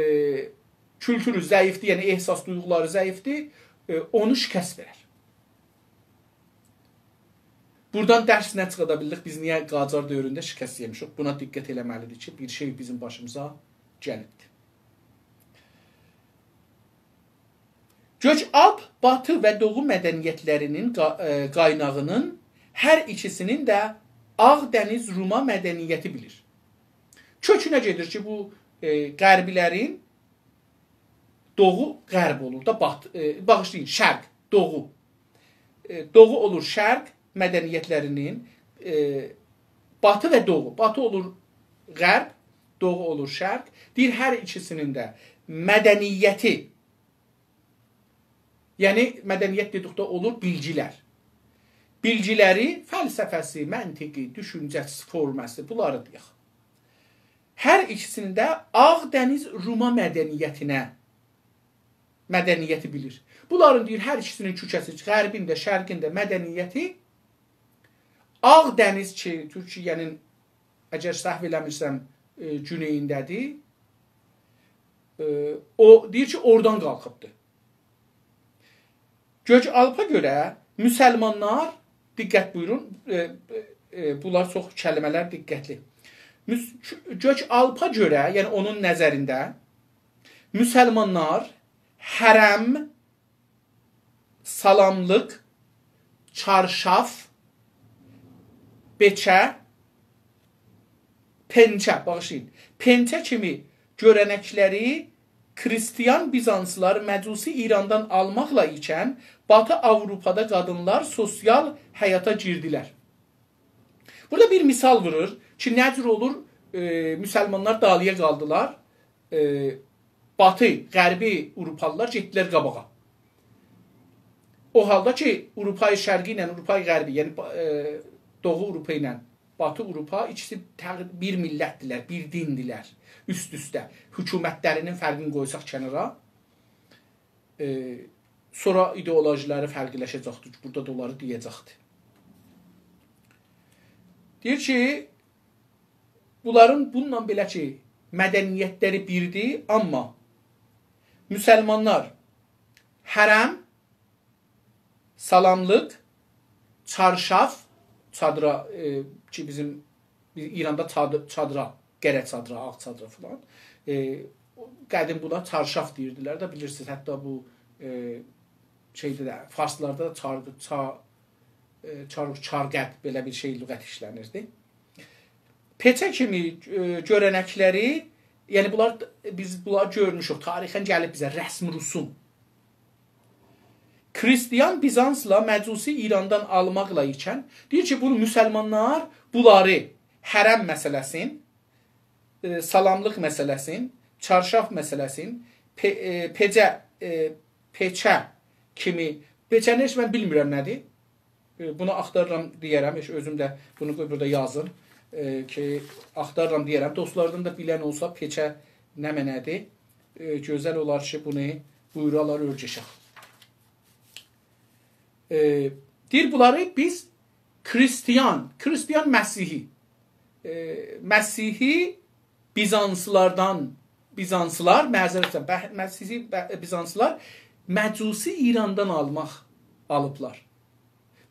کولتورو ضعیفدیر، یعنی احساس دویغولاری ضعیفدیر، ائ، اونو شکست وئرر. بورادان درس نه چیخادا بیلدیک؟ بیز نییه قاجار دؤورونده شکست یئمیشیک؟ بونا دقت ائله‌مه‌لیدیر کی، بیر شئی بیزیم باشیمیزا گلیبدیر. گؤک‌آلپ باتی و دوغو مدنیتلرینین قا-، ائ، قایناغینین هر ایکیسینین ده آغ دنیز روما مدنیتی بیلیر. کؤکونه گئدیر کی، بو، ائ، غربی‌لرین دوغو غرب اولور دا، بات-، ائ، باغیشلایین، شرق، دوغو. ائ، دوغو اولور شرق مدنیتلرینین، ائ، باتی و دوغو. باتی اولور غرب، دوغو اولور شرق. دئییر، هر ایکیسینین ده مدنیتی، یعنی مدنیت دئدیکده اولور بیلگی‌لر. بیلگی‌لری، فلسفه‌سی، منطقی، دوشونجه‌سی، فورماسی، بونلاری دئیک. هر ایکیسینین ده آغ دنیز روما مدنیتینه، مدنیتی بیلیر. بونلارین، دئییر، هر ایکیسینین کؤکه‌سی، غربین ده، شرقین ده مدنیتی، آغ دنیز کی، تورکیه‌نین، اگر سهو ائله‌میرسم، ائ، گونئیینده‌دیر، ائ، او، دئییر کی، اورادان قالخیبدیر. گؤک‌آلپا گؤره مسلمانلار، دقت بویورون، ائ، ائ، بونلار چوخ کلمه‌لر دقتلی. مس-، گؤک‌آلپا گؤره، یعنی اونون نظرینده مسلمانلار حرم، سالاملیق، چارشاف، بئچه، پئنچه، باغیشلایین، پئنچه کیمی گؤرنکلری خریستیان بیزانسلیلار مجوسی ایراندان آلماقلا ایکن باتی آوروپادا قادینلار سوسیال حیاتا گیردیلر. بورادا بیر مثال وورور کی، نه جور اولور، ائ، مسلمانلار دالییا قالدیلار، ائ، باتی، غربی آوروپالیلار گئتدیلر قاباغا. او حالدا کی، آوروپای شرقی ایله آوروپای غربی، یعنی، ائ، دوغو آوروپا ایله باتی آوروپا ایکیسی تق-، بیر میللتدیلر، بیر دیندیلر، اوست-اوسته. حکومتلرینین فرقینی قویساق کنارا، ائ، سونرا ایدئولوژیلری فرقلیلشه‌جکدیر. بورادا دا اونلاری دئیه‌جکدیر. دئییر کی، بونلارین بونونلا بئله کی، مدنیتلری بیردیر، آمما مسلمانلار حرم، سالاملیق، چارشاف، چادرا، ائ، کی، بیزیم، بیز ایراندا چاد-، چادرا، قره چادرا، آغ چادرا فلان. ائ، قدیم بونا چارشاف دئییردیلر ده، بیلیرسینیز، حتی بو، ائ، شئیده ده، فارسلاردا دا چارق، چا-، ائ، چارق، چارقد بئله بیر شئی، لغت ایشله‌نیردی. پئچه کیمی، ائ، گؤرنکلری، یعنی بونلار، بیز بونلاری گؤرموشوک، تاریخاً گلیب بیزه، رسم رسوم. خریستیان بیزانسلا مجوسی ایراندان آلماقلا ایکن، دئییر کی، بونو مسلمانلار بونلاری، حرم مسئله‌سین، ائ، سالاملیق مسئله‌سین، چارشاف مسئله‌سین، پئ-، ائ، پئجه، ائ، پئچه کیمی، پئچه‌نی هئچ من بیلمیرم نه‌دیر. ائ، بونو آختاریرام، دئیه‌رم، هئچ اؤزوم ده بونو قوی بورادا یازیم. ائ، کی، آختاریرام، دئیه‌رم. دوستلاردان دا بیلن اولسا، پئچه نه معنادیر؟ ائ، گؤزل اولار کی، بونو بویورالار، اؤرگشک. ائ، دئییر، بونلاری بیز خریستیان، خریستیان مسیحی، ائ، مسیحی بیزانسلیلاردان، بیزانسلیلار، معذرت ایسته‌ییرم، به-، مسیحی به-، بیزانسلیلار مجوسی ایراندان آلماق، آلیبلار.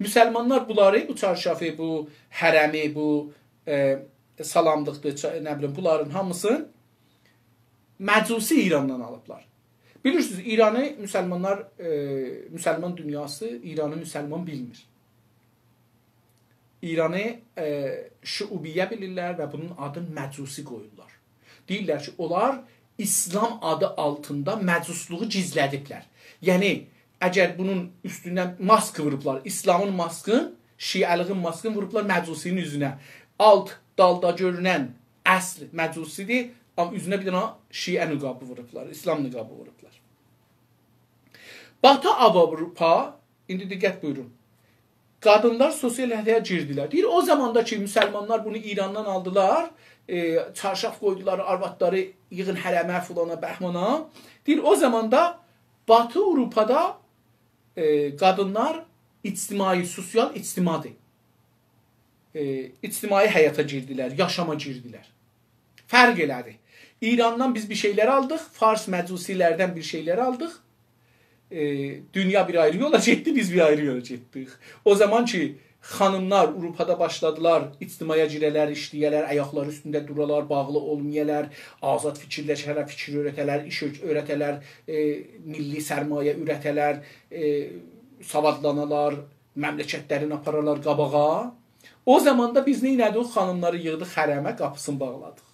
مسلمانلار بونلاری، بو چارشافی، بو حرمی، بو، ائ، سالاملیقدیر، چا-، نه بیلیم، بونلارین هامیسینی مجوسی ایراندان آلیبلار. بیلیرسینیز، ایرانی مسلمانلار، ائ، مسلمان دونیاسی ایرانی مسلمان بیلمیر. ایرانی، ائ، شعوبیه بیلیرلر و بونون آدینی مجوسی قویورلار. دئییرلر کی، اونلار ایسلام آدی آلتیندا مجوسلوغو گیزله‌دیبلر. یعنی، اگر بونون اوستوندن ماسک ووروبلار، ایسلامین ماسکین، شیعه‌لیگین ماسکین ووروبلار مجوسی‌نین اوزونه. آلت، دالدا گؤرونن اصل مجوسی‌دیر، آمما اوزونه بیر دنه شیعه نقابی ووروبلار، ایسلام نقابی ووروبلار. باتی آوروپا، ایندی دقت بویورون، قادینلار سوسیال حیاتا گیردیلر. دئییر، او زاماندا کی، مسلمانلار بونو ایراندان آلدیلار، ائ، چارشاف قویدولار، آروادلاری ییغین حرمه، فلانا، بهمانا. دئییر، او زاماندا باتی آوروپادا، ائ، قادینلار اجتماعی، سوسیال اجتماعدیر. ائ، اجتماعی حیاتا گیردیلر، یاشاما گیردیلر. فرق ائله‌دی. ایراندان بیز بیر شئیلر آلدیق، فارس مجوسی‌لردن بیر شئیلر آلدیق. ائ، دونیا بیر آیری یولا گئتدی، بیز بیر آیری یولا گئتدیک. او زامان کی، خانیملار آوروپادا باشلادیلار اجتماعا گیره‌لر، ایشله‌یه‌لر، آیاقلاری اوستونده دورالار، باغلی اولمایالار، آزاد فیکیرلشه‌لر، فیکیر اؤیرته‌لر، ایش اؤ-، اؤیرته‌لر، ائ، میللی سرمایه اوره‌ته‌لر، ائ، ساوادلانالار، مملکتلرینی آپارالار قاباغا. او زاماندا بیز نئینه‌دیک؟ خانیملاری ییغدیق حرمه، قاپیسینی باغلادیق.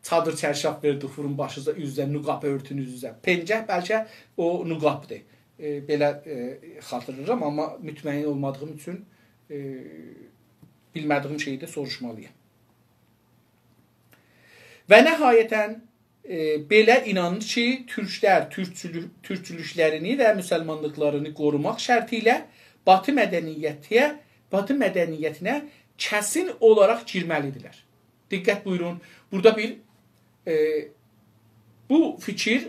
چادیر چرشاف وئردیک، وورون باشینیزا، اوزوزه، نقاب اؤرتون اوزوزه. پنجه بلکه او نقابدیر. ائ، بئله، ائ، خاطیرلاییرام، آمما مطمئن اولمادیغیم اوچون، ائ، بیلمه‌دیگیم شئیی ده سوروشمالییام. و نهایتاً، ائ، بئله اینانیر کی، تورکلر تورکچولو-، تورکچولوکلرینی و مسلمانلیقلارینی قوروماق شرطی ایله باتی مدنیتیه، باتی مدنیتینه کسین اولاراق گیرمه‌لیدیرلر. دقت بویورون، بورادا بیر، ائ، بو فیکیر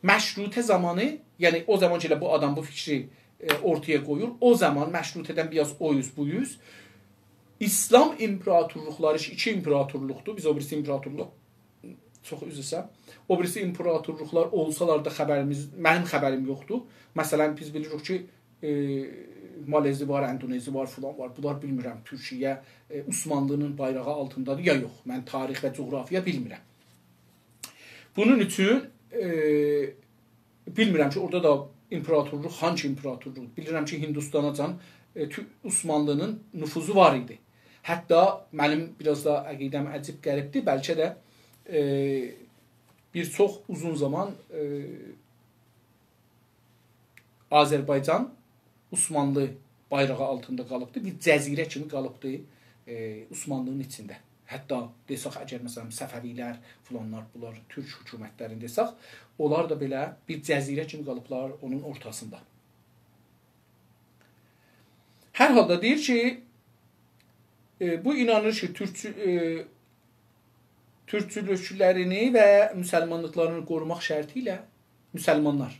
مشروطه زامانی، یعنی او زامان کی، ائله بو آدام بو فیکری، ائ، اورتایا قویور، او زامان مشروطه‌دن بیر آز او اوز، بو اوز، ایسلام ایمپراتورلوقلاری، ایکی ایمپراتورلوقدور، بیز او بیریسی ایمپراتورلوق، چوخ عذر ایسته‌ییرم، او بیریسی ایمپراتورلوقلار اولسالار دا خبریمیز، منیم خبریم یوخدور. مثلاً، بیز بیلیریک کی، ائ، مالزی وار، اندونزی وار، فلان وار. بونلار بیلمیرم تورکیه، ائ، عثمانلی‌نین بایراغی آلتیندادیر یا یوخ. من تاریخ و جغرافیا بیلمیرم. بونون اوچون، ائ، بیلمیرم کی، اورادا دا ایمپراتورلوق، هانسی ایمپراتورلوق؟ بیلیرم کی، هندوستاناجان، ائ، تو-، عثمانلی‌نین نفوذو وار ایدی. حتی منیم بیر آز دا عقیده‌م عجیب غریبدیر، بلکه ده، ائ، بیر چوخ اوزون زامان، ائ، آذربایجان عثمانلی بایراغی آلتیندا قالیبدی. بیر جزیره کیمی قالیبدی، ائ، عثمانلی‌نین ایچینده. حتی دئسک، اگر، مثلا، صفوی‌لر، فلانلار، بونلار تورک حکومتلرینی دئسک، اونلار دا بئله بیر جزیره کیمی قالیبلار اونون اورتاسیندا. هر حالدا دئییر کی، ائ، بو اینانیر کی، تورکچو-، ائ، تورکچولوکلرینی و مسلمانلیقلارینی قوروماق شرطی ایله مسلمانلار،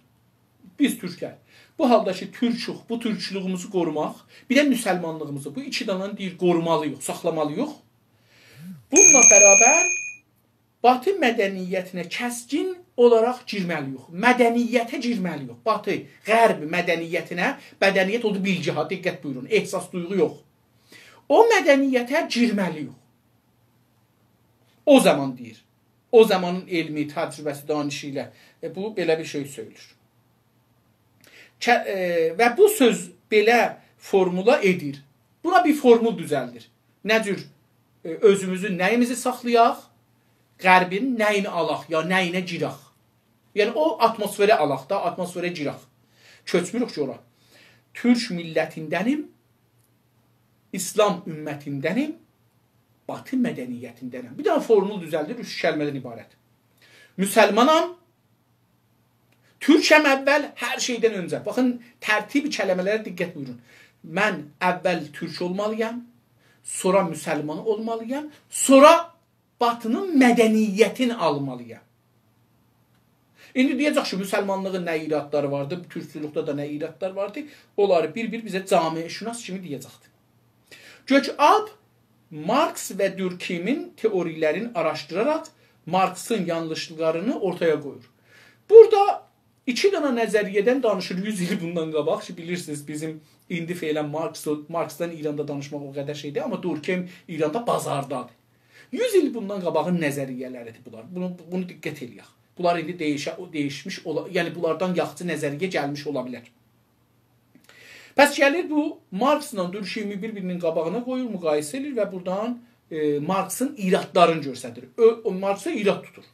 بیز تورکلر، بو حالدا کی، تورکوخ، بو تورکچولوگوموزو قوروماق، بیر ده مسلمانلیغیمیزی، بو ایکی دنه‌نی دئییر، قورومالی‌ییق، ساخلامالی‌ییق. بونونلا برابر باتی مدنیتینه کسکین اولاراق گیرمه‌لی‌ییک. مدنیته گیرمه‌لی‌ییک. باتی، غرب مدنیتینه، مدنیت اودور بیلگی ها، دقت بویورون، احساس، دویغو یوخ. او مدنیته گیرمه‌لی‌ییک. او زامان دئییر. او زامانین علمی، تجربه‌سی، دانیشی ایله، ائ، بو بئله بیر شئی سؤیلور. که-، ائ، و بو سؤز بئله فورمولا ائدیر. بونا بیر فورمول دوزلدیر. نه جور، ائ، اؤزوموزو، نه‌ییمیزی ساخلایاق، غربین نه‌یینی آلاق، یا نه‌یینه گیرک. یعنی او آتموسفری آلاق دا، آتموسفره گیرک. کؤچموروک کی اورا. تورک میللتیندنیم، ایسلام امتیندنیم، باتی مدنیتیندنیم. بیر دنه فورمول دوزلدیر، اوچ کلمه‌دن عبارت. مسلمانام، تورکم اول، هر شئیدن اؤنجه. باخین، ترتیب کلمه‌لره دقت بویورون. من اول تورک اولمالی‌یام، سونرا مسلمان اولمالی‌یام، سونرا باتی‌نین مدنیتینی آلمالی‌یام. ایندی دئیه‌جک کی، مسلمانلیغین نه ایرادلاری واردی، تورکچولوکده ده نه ایرادلار واردی، اونلاری بیر-بیر بیزه جامعه‌شناس کیمی دئیه‌جکدیر. گؤک‌آلپ مارکس و دورکیمین تئوری‌لرینی آراشدیراراق مارکسین یانلیشلیقلارینی اورتایا قویور. بورادا ایکی دنه نظریه‌دن دانیشیر یوز ایل بوندان قاباق کی، بیلیرسینیز، بیزیم ایندی فعلا مارکس، مارکسدان ایراندا دانیشماق او قدر شئیدیر، آمما دورکیم ایراندا بازاردادیر. یوز ایل بوندان قاباغین نظریه‌لریدیر بونلار. بونو، بونو دقت ائله‌یک. بونلار ایندی دییشه-، او دییشمیش اولا-، یعنی بونلاردان یاخشی نظریه گلمیش اولا بیلر. پس گلیر بو مارکسلا دورکیمی بیر-بیرینین قاباغینا قویور، مقایسه ائله‌ییر و بورادان، ائ، مارکسین ایرادلارینی گؤستریر. اؤ-، او مارکسا ایراد توتور.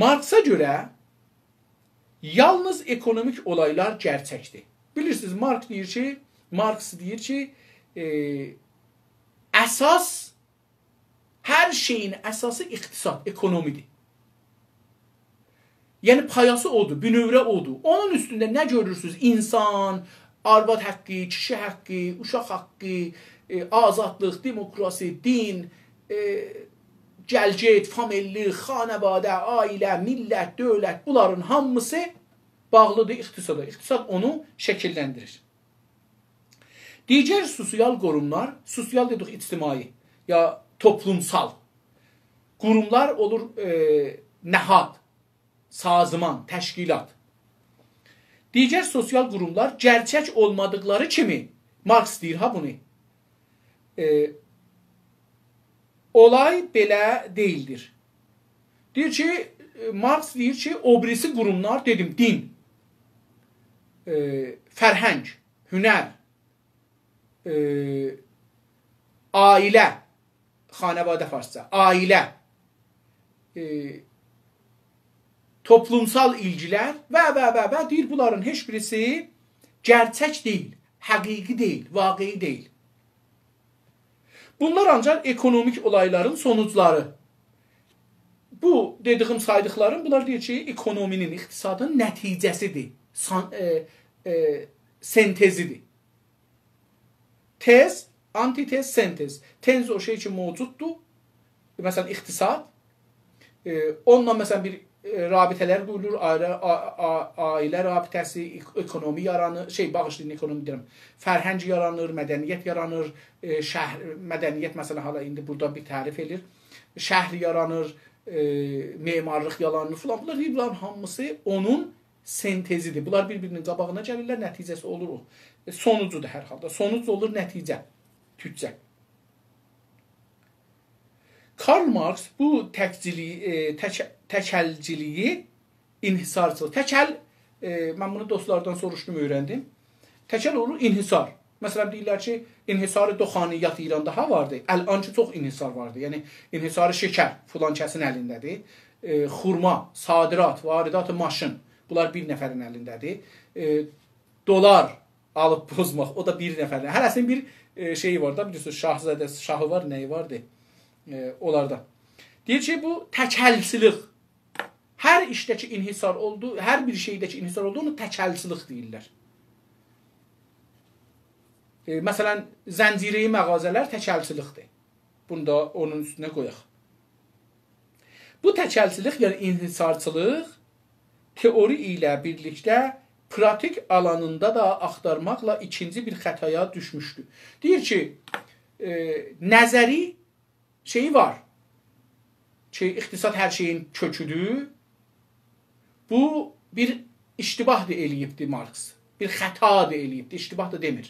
مارکسا گؤره یالنیز اکونومیک اولایلار گئرچکدیر. بیلیرسینیز، مارکس دئییر کی، مارکس دئییر کی، ائ، اساس، هر شئیین اساسی اقتصاد، اکونومی‌دیر. یعنی پایاسی اودور، بونؤوره اودور. اونون اوستونده نه گؤرورسونوز؟ اینسان، آرواد حاققی، کیشی حاققی، اوشاق حاققی، ائ، آزادلیق، دموکراسی، دین، ائ، گل‌گئت، فامیللیک، خانواده، عائله، میللت، دؤولت، بونلارین هامیسی باغلیدیر اقتصادا. اقتصاد اونو شکیللندیریر. دیگر سوسیال قوروملار، سوسیال دئدیک اجتماعی یا توپلومسال. قوروملار اولور، ائ، نهاد، سازمان، تشکیلات. دیگر سوسیال قوروملار گئرچک اولمادیقلاری کیمی، مارکس دئییر ها بونو، ائ، اولای بئله دئییلدیر. دئییر کی، ائ، مارکس دئییر کی، او بیریسی قوروملار، دئدیم، دین، ائ، فرهنگ، هنر، ائ، عائله، خانواده فارسجا، عائله، ائ، توپلومسال ایلگیلر و، و، و، و، دئییر، بونلارین هئچ بیریسی گئرچک دئییل، حقیقی دئییل، واقعی دئییل. بونلار آنجاق اکونومیک اولایلارین سونوجلاری. بو دئدیگیم، سایدیقلاریم، بونلار دئییر کی، اکونومی‌نین، اقتصادین نتیجه‌سیدیر. سان-، ائ، ائ، سنتزیدیر. تز، آنتی‌تز، سنتز. تز او شئی کی، موجوددور. مثلا، اقتصاد. ائ، اونونلا، مثلا، بیر، ائ، رابطه‌لر قورولور، عائله، آ-، آ-، عائله رابطه‌سی، اک-، اکونومی یارانیر، شئی، باغیشلایین، اکونومی دئییرم، فرهنگ یارانیر، مدنیت یارانیر، ائ، شهر، مدنیت، مثلا، حالا ایندی بورادا بیر تعریف ائله‌ییر، شهر یارانیر، ائ، معمارلیق یارانیر فلان. بونلار دئییر، بونلارین هامیسی اونون سنتزیدیر. بونلار بیر-بیرینین قاباغینا گلیرلر، نتیجه‌سی اولور او. ائ، سونوجودور هر حالدا. سونوج اولور نتیجه. تورکجه. کارل مارکس بو تکجیلی-، ائ، تک-، تکلجیلیگی، انحصارچیلیق. تکل، ائ، من بونو دوستلاردان سوروشدوم، اؤیرندیم. تکل اولور انحصار. مثلا، دئییرلر کی، انحصار دخانیات ایراندا ها واردی. الان کی، چوخ انحصار واردی. یعنی، انحصار شکر فلان کسین الینده‌دیر. ائ، خورما، صادرات، واردات ماشین. بونلار بیر نفرین الینده‌دیر. ائ، دلار آلیب پوزماق، او دا بیر نفرین. هره‌سینین بیر، ائ، شئیی وار دا، بیلیرسینیز، شاهزاده‌سی، شاهی وار، نه‌یی واردی؟ ائ، اونلاردا. دئییر کی، بو تکلچیلیک. هر ایشده کی انحصار اولدو، هر بیر شئیده کی انحصار اولدو، اونا تکلچیلیک دئییرلر. ائ، مثلا، زنجیره‌ای مغازه‌لر تکلچیلیکدیر. بونو دا اونون اوستونه قویاق. بو تکلچیلیک، یعنی انحصارچیلیق، تئوری ایله بیرلیکده پراتیک آلانیندا دا آختارماقلا ایکینجی بیر خطایا دوشموشدو. دئییر کی، ائ، نظری شئیی وار کی، اقتصاد هر شئیین کؤکودور. بو بیر اشتباه دا ائله‌ییبدی مارکس. بیر خطا دا ائله‌ییبدی. اشتباه دا دئمیر.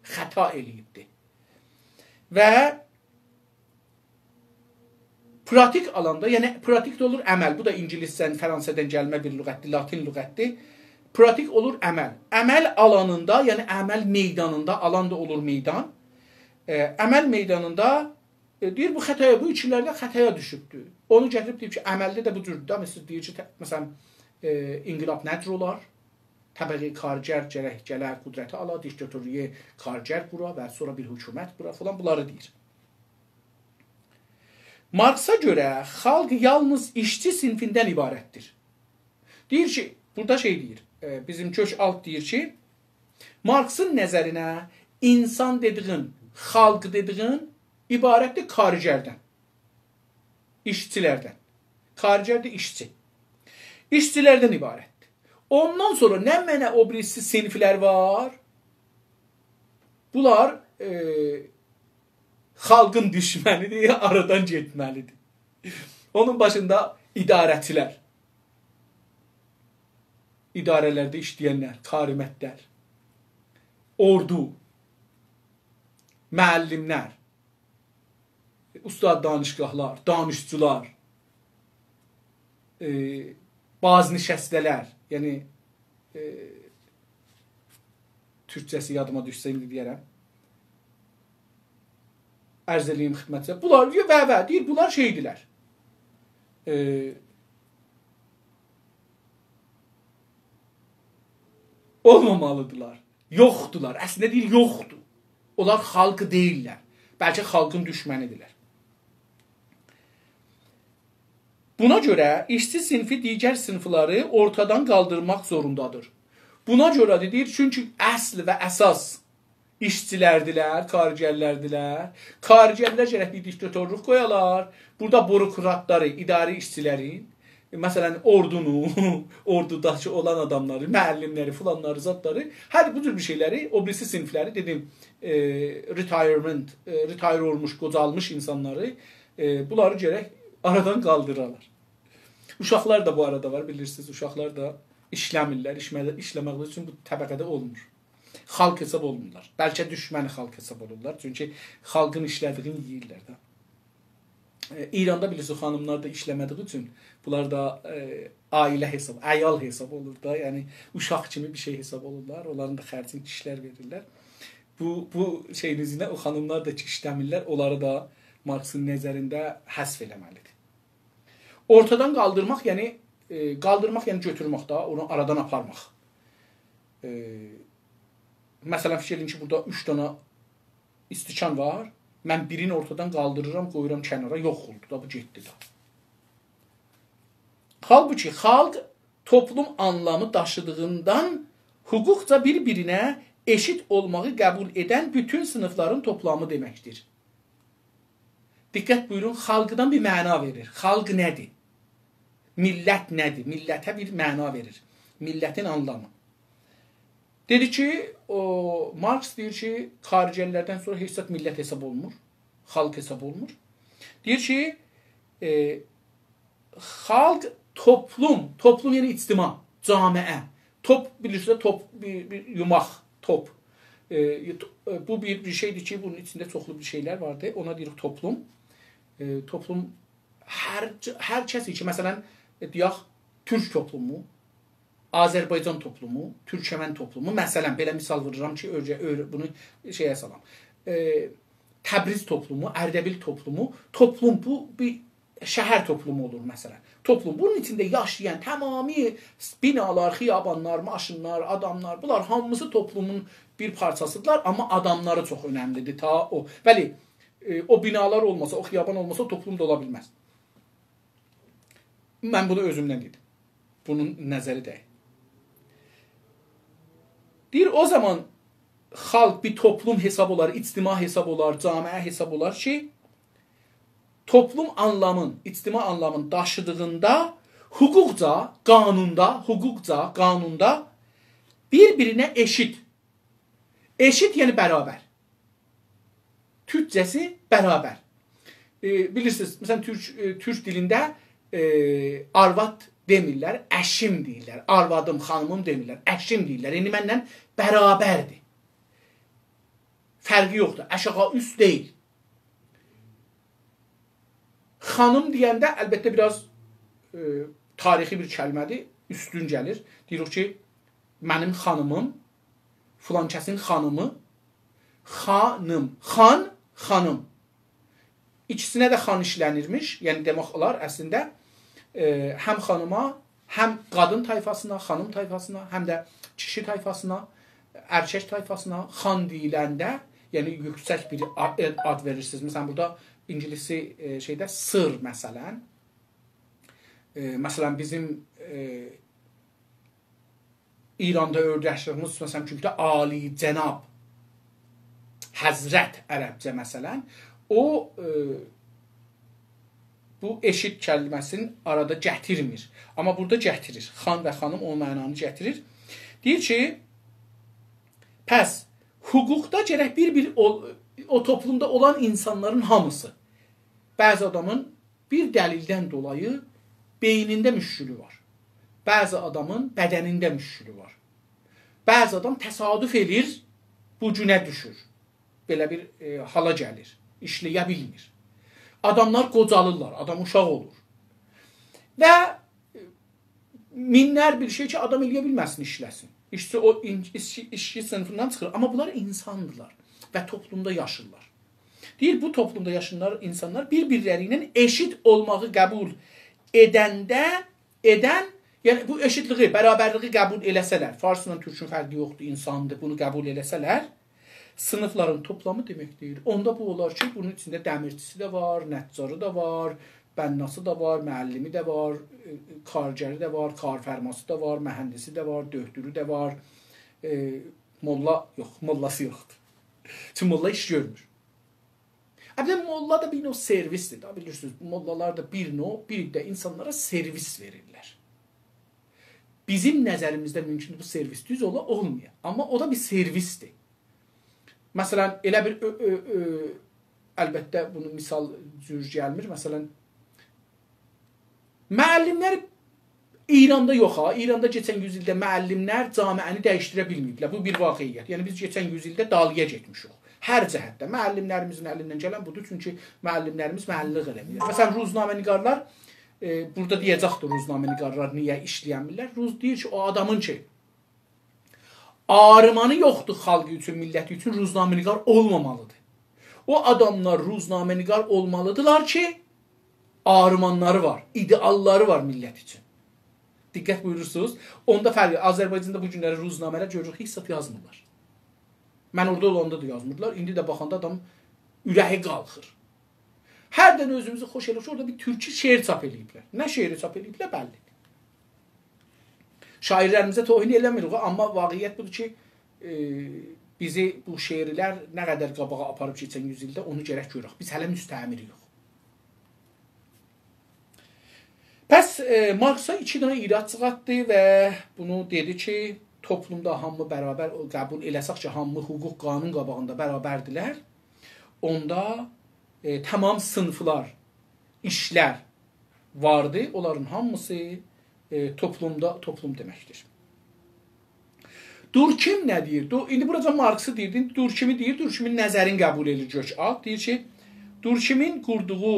خطا ائله‌ییبدی. و پراتیک آلاندا، یعنی پراتیک ده اولور عمل. بو دا اینگیلیسجه‌دن، فرانسه‌دن گلمه بیر لغتدیر، لاتین لغتدیر. پراتیک اولور عمل. عمل آلانیندا، یعنی عمل میدانیندا، آلان دا اولور میدان. ائ، عمل میدانیندا، ائ، دئییر، بو خطایا، بو ایکیلرده خطایا دوشوبدور. اونو گتیریب دئییب کی، عملده ده بو جوردور دا. مثلا، دئییر کی، ته-، مثلا، ائ، انقلاب نه جور اولار؟ طبقه کارگر گرک گلر، قدرتی آلا، دیکتاتوریه کارگر قورا و سونرا بیر حکومت قورا فلان، بونلاری دئییر. مارکسا گؤره خالق یالنیز ایشچی صینفیندن عبارتدیر. دئییر کی، بورادا شئی دئییر، ائ، بیزیم گؤک‌آلپ دئییر کی، مارکسین نظرینه اینسان دئدیگین، خالق دئدیگین عبارتدیر کارگردن، ایشچیلردن. کارگر ده ایشچی. ایشچیلردن عبارتدیر. اوندان سونرا نمنه او بیریسی صینفلر وار، بونلار، ائ، خالقین دوشمنیدیر، آرادان گئتمه‌لیدیر. اونون باشیندا اداره‌چیلر، اداره‌لرده ایشله‌ینلر، کارمندلر، اوردو، معلملر، استاد دانشگاهلار، دانشجولار، ائ، بازنشسته‌لر، یعنی، ائ، تورکجه‌سی یادیما دوشسه ایندی دئیه‌رم. عرض ائله‌ییم خدمتینیزه. بونلار، و، و، دئییر، بونلار شئیدیرلر. ائ، اولمامالیدیرلار. یوخدولار. اصلینده دئییر، یوخدور. اونلار خالق دئییللر. بلکه خالقین دوشمنیدیرلر. بونا گؤره ایشچی صینفی دیگر صینفلری اورتادان قالدیرماق زوروندادیر. بونا گؤره ده دئییر، چونکی اصل و اساس ایشچیلردیلر، کارگرلردیلر. کارگرلر گرک بیر دیکتاتورلوق قویالار. بورادا بوروکراتلاری، اداره ایشچیلری، مثلا، اوردونو، اوردوداکی اولان آداملاری، معلملری، فلانلاری، زادلاری، هر بو جور بیر شئیلری، او بیریسی صینفلری، دئدیم، ائ، retirement، ائ، retire اولموش، قوجالمیش اینسانلاری، ائ، بونلاری گرک آرادان قالدیرالار. اوشاقلار دا بو آرادا وار، بیلیرسینیز، اوشاقلار دا ایشله‌میرلر، ایشمه-، ایشله‌مک اوچون بو طبقه‌ده اولمور. خالق حساب اولمورلار. بلکه دوشمن خالق حساب اولورلار، چونکی خالقین ایشله‌دیگینی یئییرلر ده. ائ، ایراندا بیلیرسینیز، خانیملار دا ایشله‌مه‌دیگی اوچون بونلار دا، ائ، عائله حساب، عیال حساب اولور دا، یعنی اوشاق کیمی بیر شئی حساب اولورلار، اونلارین دا خرجینی کیشیلر وئریرلر. بو، بو شئیین اوزونه او خانیملار دا کی ایشله‌میرلر، اونلاری دا مارکسین نظرینده حذف ائله‌مه‌لیدیر. اورتادان قالدیرماق، یعنی، ائ، قالدیرماق، یعنی گؤتورمک ده، اونو آرادان آپارماق. ائ، مثلا، فیکیر ائدین کی، بورادا اوچ دنه استکان وار، من بیرینی اورتادان قالدیریرام، قویورام کنارا، یوخ اولدو دا، بو گئتدی ده. حالبوکی خالق توپلوم آنلامی داشیدیغیندان حقوقجا بیر-بیرینه ائشیت اولماغی قبول ائدن بوتون صینیفلارین توپلامی دئمکدیر. دقت بویورون، خالقدان بیر معنا وئریر. خالق نه‌دیر؟ میللت نه‌دیر؟ میللته بیر معنا وئریر. میللتین آنلامی. دئدی کی، او، مارکس دئییر کی، کارگرلردن سونرا هئچ زاد میللت حساب اولمور، خالق حساب اولمور. دئییر کی، ائ، خالق توپلوم، توپلوم یعنی اجتماع. جامعه. توپ، بیلیرسینیز، توپ، بیر، بیر یوماق، توپ. ائ، تو-، ائ، بو بیر، بیر شئیدیر کی، بونون ایچینده چوخلو بیر شئیلر واردی. اونا دئییریک توپلوم. ائ، توپلوم هر، هر کس کی، مثلا، ائ، دئیک، تورک توپلومو، آذربایجان توپلومو، تورکمن توپلومو، مثلا، بئله مثال وورورام کی، اؤیره، اؤیره بونو شئیه سالام. ائ، تبریز توپلومو، اردبیل توپلومو، توپلوم بو بیر شهر توپلومو اولور، مثلا. توپلوم، بونون ایچینده یاشایان تمامی بینالار، خیابانلار، ماشینلار، آداملار، بونلار هامیسی توپلومون بیر پارچاسیدیرلار، آمما آداملاری چوخ اؤنملیدیر تا او. بلی، ائ، او بینالار اولماسا، او خیابان اولماسا، او توپلوم دا اولا بیلمز. من بونو اؤزومدن دئدیم. بونون نظری دئییل. دئییر، او زامان خالق بیر توپلوم حساب اولار، اجتماع حساب اولار، جامعه حساب اولار کی، توپلوم آنلامین، اجتماع آنلامین داشیدیغیندا حقوقجا، قانوندا، حقوقجا، قانوندا بیر-بیرینه ائشیت. ائشیت، یعنی برابر. تورکجه‌سی برابر. ائ، بیلیرسینیز، مثلا، تورک، ائ، تورک دیلینده، ائ، آرواد دئمیرلر، ائشیم دئییرلر. آروادیم، خانیمیم دئمیرلر، ائشیم دئییرلر. یعنی، منله برابردیر. فرقی یوخدور. آشاغی اوست دئییل. خانیم دئینده، البته، بیر آز، ائ، تاریخی بیر کلمه‌دیر، اوستون گلیر. دئییریک کی، منیم خانیمیم، فلان کسین خانیمی، خانیم، خان، خانیم. ایکیسینه ده خان ایشله‌نیرمیش. یعنی دئمک اولار اصلینده، ائ، هم خانیما، هم قادین طایفاسینا، خانیم طایفاسینا، هم ده کیشی طایفاسینا، ائرکک طایفاسینا خان دئییلنده، یعنی یوکسک بیر آد، آد وئریرسینیز. مثلا، بورادا اینگیلیسی، ائ، شئیده sir، مثلا. ائ، مثلا، بیزیم، ائ، ایراندا اؤیرشدیگیمیز، مثلا، تورکده عالی‌جناب، حضرت عربجه، مثلا، او، ائ، بو ائشیت کلمه‌سینی آرادا گتیرمیر. آمما بورادا گتیریر. خان و خانیم او معنانی گتیریر. دئییر کی، پس حقوقدا گرک بیر-بیر اول-، او توپلومدا اولان اینسانلارین هامیسی. بعضی آدامین بیر دلیلدن دولایی بئینینده مشکلی وار. بعضی آدامین بدنینده مشکلی وار. بعضی آدام تصادف ائله‌ییر، بو گونه دوشور. بئله بیر، ائ، حالا گلیر، ایشله‌یه بیلمیر. آداملار قوجالیرلار، آدام اوشاق اولور. و مینلر بیر شئی کی، آدام ائله‌یه بیلمه‌سین، ایشله‌سین. ایشچی او این-، ایشچی، ایشچی صینیفیندان چیخیر. آمما بونلار اینساندیرلار و توپلومدا یاشیرلار. دئییر، بو توپلومدا یاشایان اینسانلار بیر-بیرلری ایله ائشیت اولماغی قبول ائدنده، ائدن، یعنی بو ائشیتلیگی، برابرلیگی قبول ائله‌سه‌لر، فارسلا تورکون فرقی یوخدور، اینساندیر، بونو قبول ائله‌سه‌لر، صینیفلارین توپلامی دئمک دئییر. اوندا بو اولار کی، بونون ایچینده دمیرچیسی ده وار، نجاری دا وار، بناسی دا وار، معلمی ده وار، ائ، کارگری ده وار، کارفرماسی دا وار، مهندسی ده وار، دؤهتورو ده وار. ائ، موللا یوخ، موللاسی یوخدور. چونکی موللا ایش گؤرمور. البته، موللا دا بیر نوع سرویسدیر دا، بیلیرسینیز. موللالار دا بیر نوع، بیر ده اینسانلارا سرویس وئریرلر. بیزیم نظریمیزده مومکوندور بو سرویس دوز اولا، اولمایا. آمما او دا بیر سرویسدیر. مثلا، ائله بیر، اؤ، اؤ، اؤ، البته، بونو مثال جور گلمیر. مثلا، معلملر ایراندا یوخ ها. ایراندا کئچن یوز ایلده معلملر جامعه‌نی دییشدیره بیلمه‌ییبلر. بو بیر واقعیت. یعنی، بیز کئچن یوز ایلده دالییا گئتمیشیک. هر جهتده. معلملریمیزین الیندن گلن بودور. چونکی معلملریمیز معلملیک ائله‌میرلر. مثلا، روزنامه‌نگارلار، ائ، بورادا دئیه‌جکدیر روزنامه‌نگارلار نییه ایشله‌ینمیرلر. روز دئییر کی، او آدامین کی، آرمانی یوخدور خالقی اوچون، میللتی اوچون، روزنامه‌نگار اولمامالیدیر. او آداملار روزنامه‌نگار اولمالیدیرلار کی، آرمانلاری وار، ایده‌آللاری وار میللت اوچون. دقت بویورورسونوز. اوندا فرقی، آذربایجاندا بو گونلری روزنامه‌لر گؤروروک، هئچ زاد یازمیرلار. من اورادا اولاندا دا یازمیردیلار. ایندی ده باخاندا آدام اوره‌یی قالخیر. هردن اؤزوموزو خوش ائله‌ییریک، اورادا بیر تورکی شعر چاپ ائله‌ییبلر. نه شعری چاپ ائله‌ییبلر، بللیدیر. شاعرلریمیزه توهین ائله‌میریک، آمما واقعیت بودور کی، ائ، بیزی بو شعرلر نه قدر قاباغا آپاریب کئچن یوز ایلده، اونو گرک گؤرک. بیز هله مستعمره‌یوخ. پس، ائ، مارکسا ایکی دنه ایراد چیخارتدی و بونو دئدی کی، توپلومدا هامی برابر قبول ائله‌سک کی، هامی حقوق، قانون قاباغیندا برابردیلر، اوندا، ائ، تمام صینیفلار، ایشلر واردی، اونلارین هامیسی ائ، توپلومدا، توپلوم دئمکدیر. دورکیم نه دئییر؟ دو-، ایندی بوراجا مارکسی دئییر، ایندی دورکیمی دئییر، دورکیمین نظرینی قبول ائدیر گؤک‌آلپ. دئییر کی، دورکیمین قوردوغو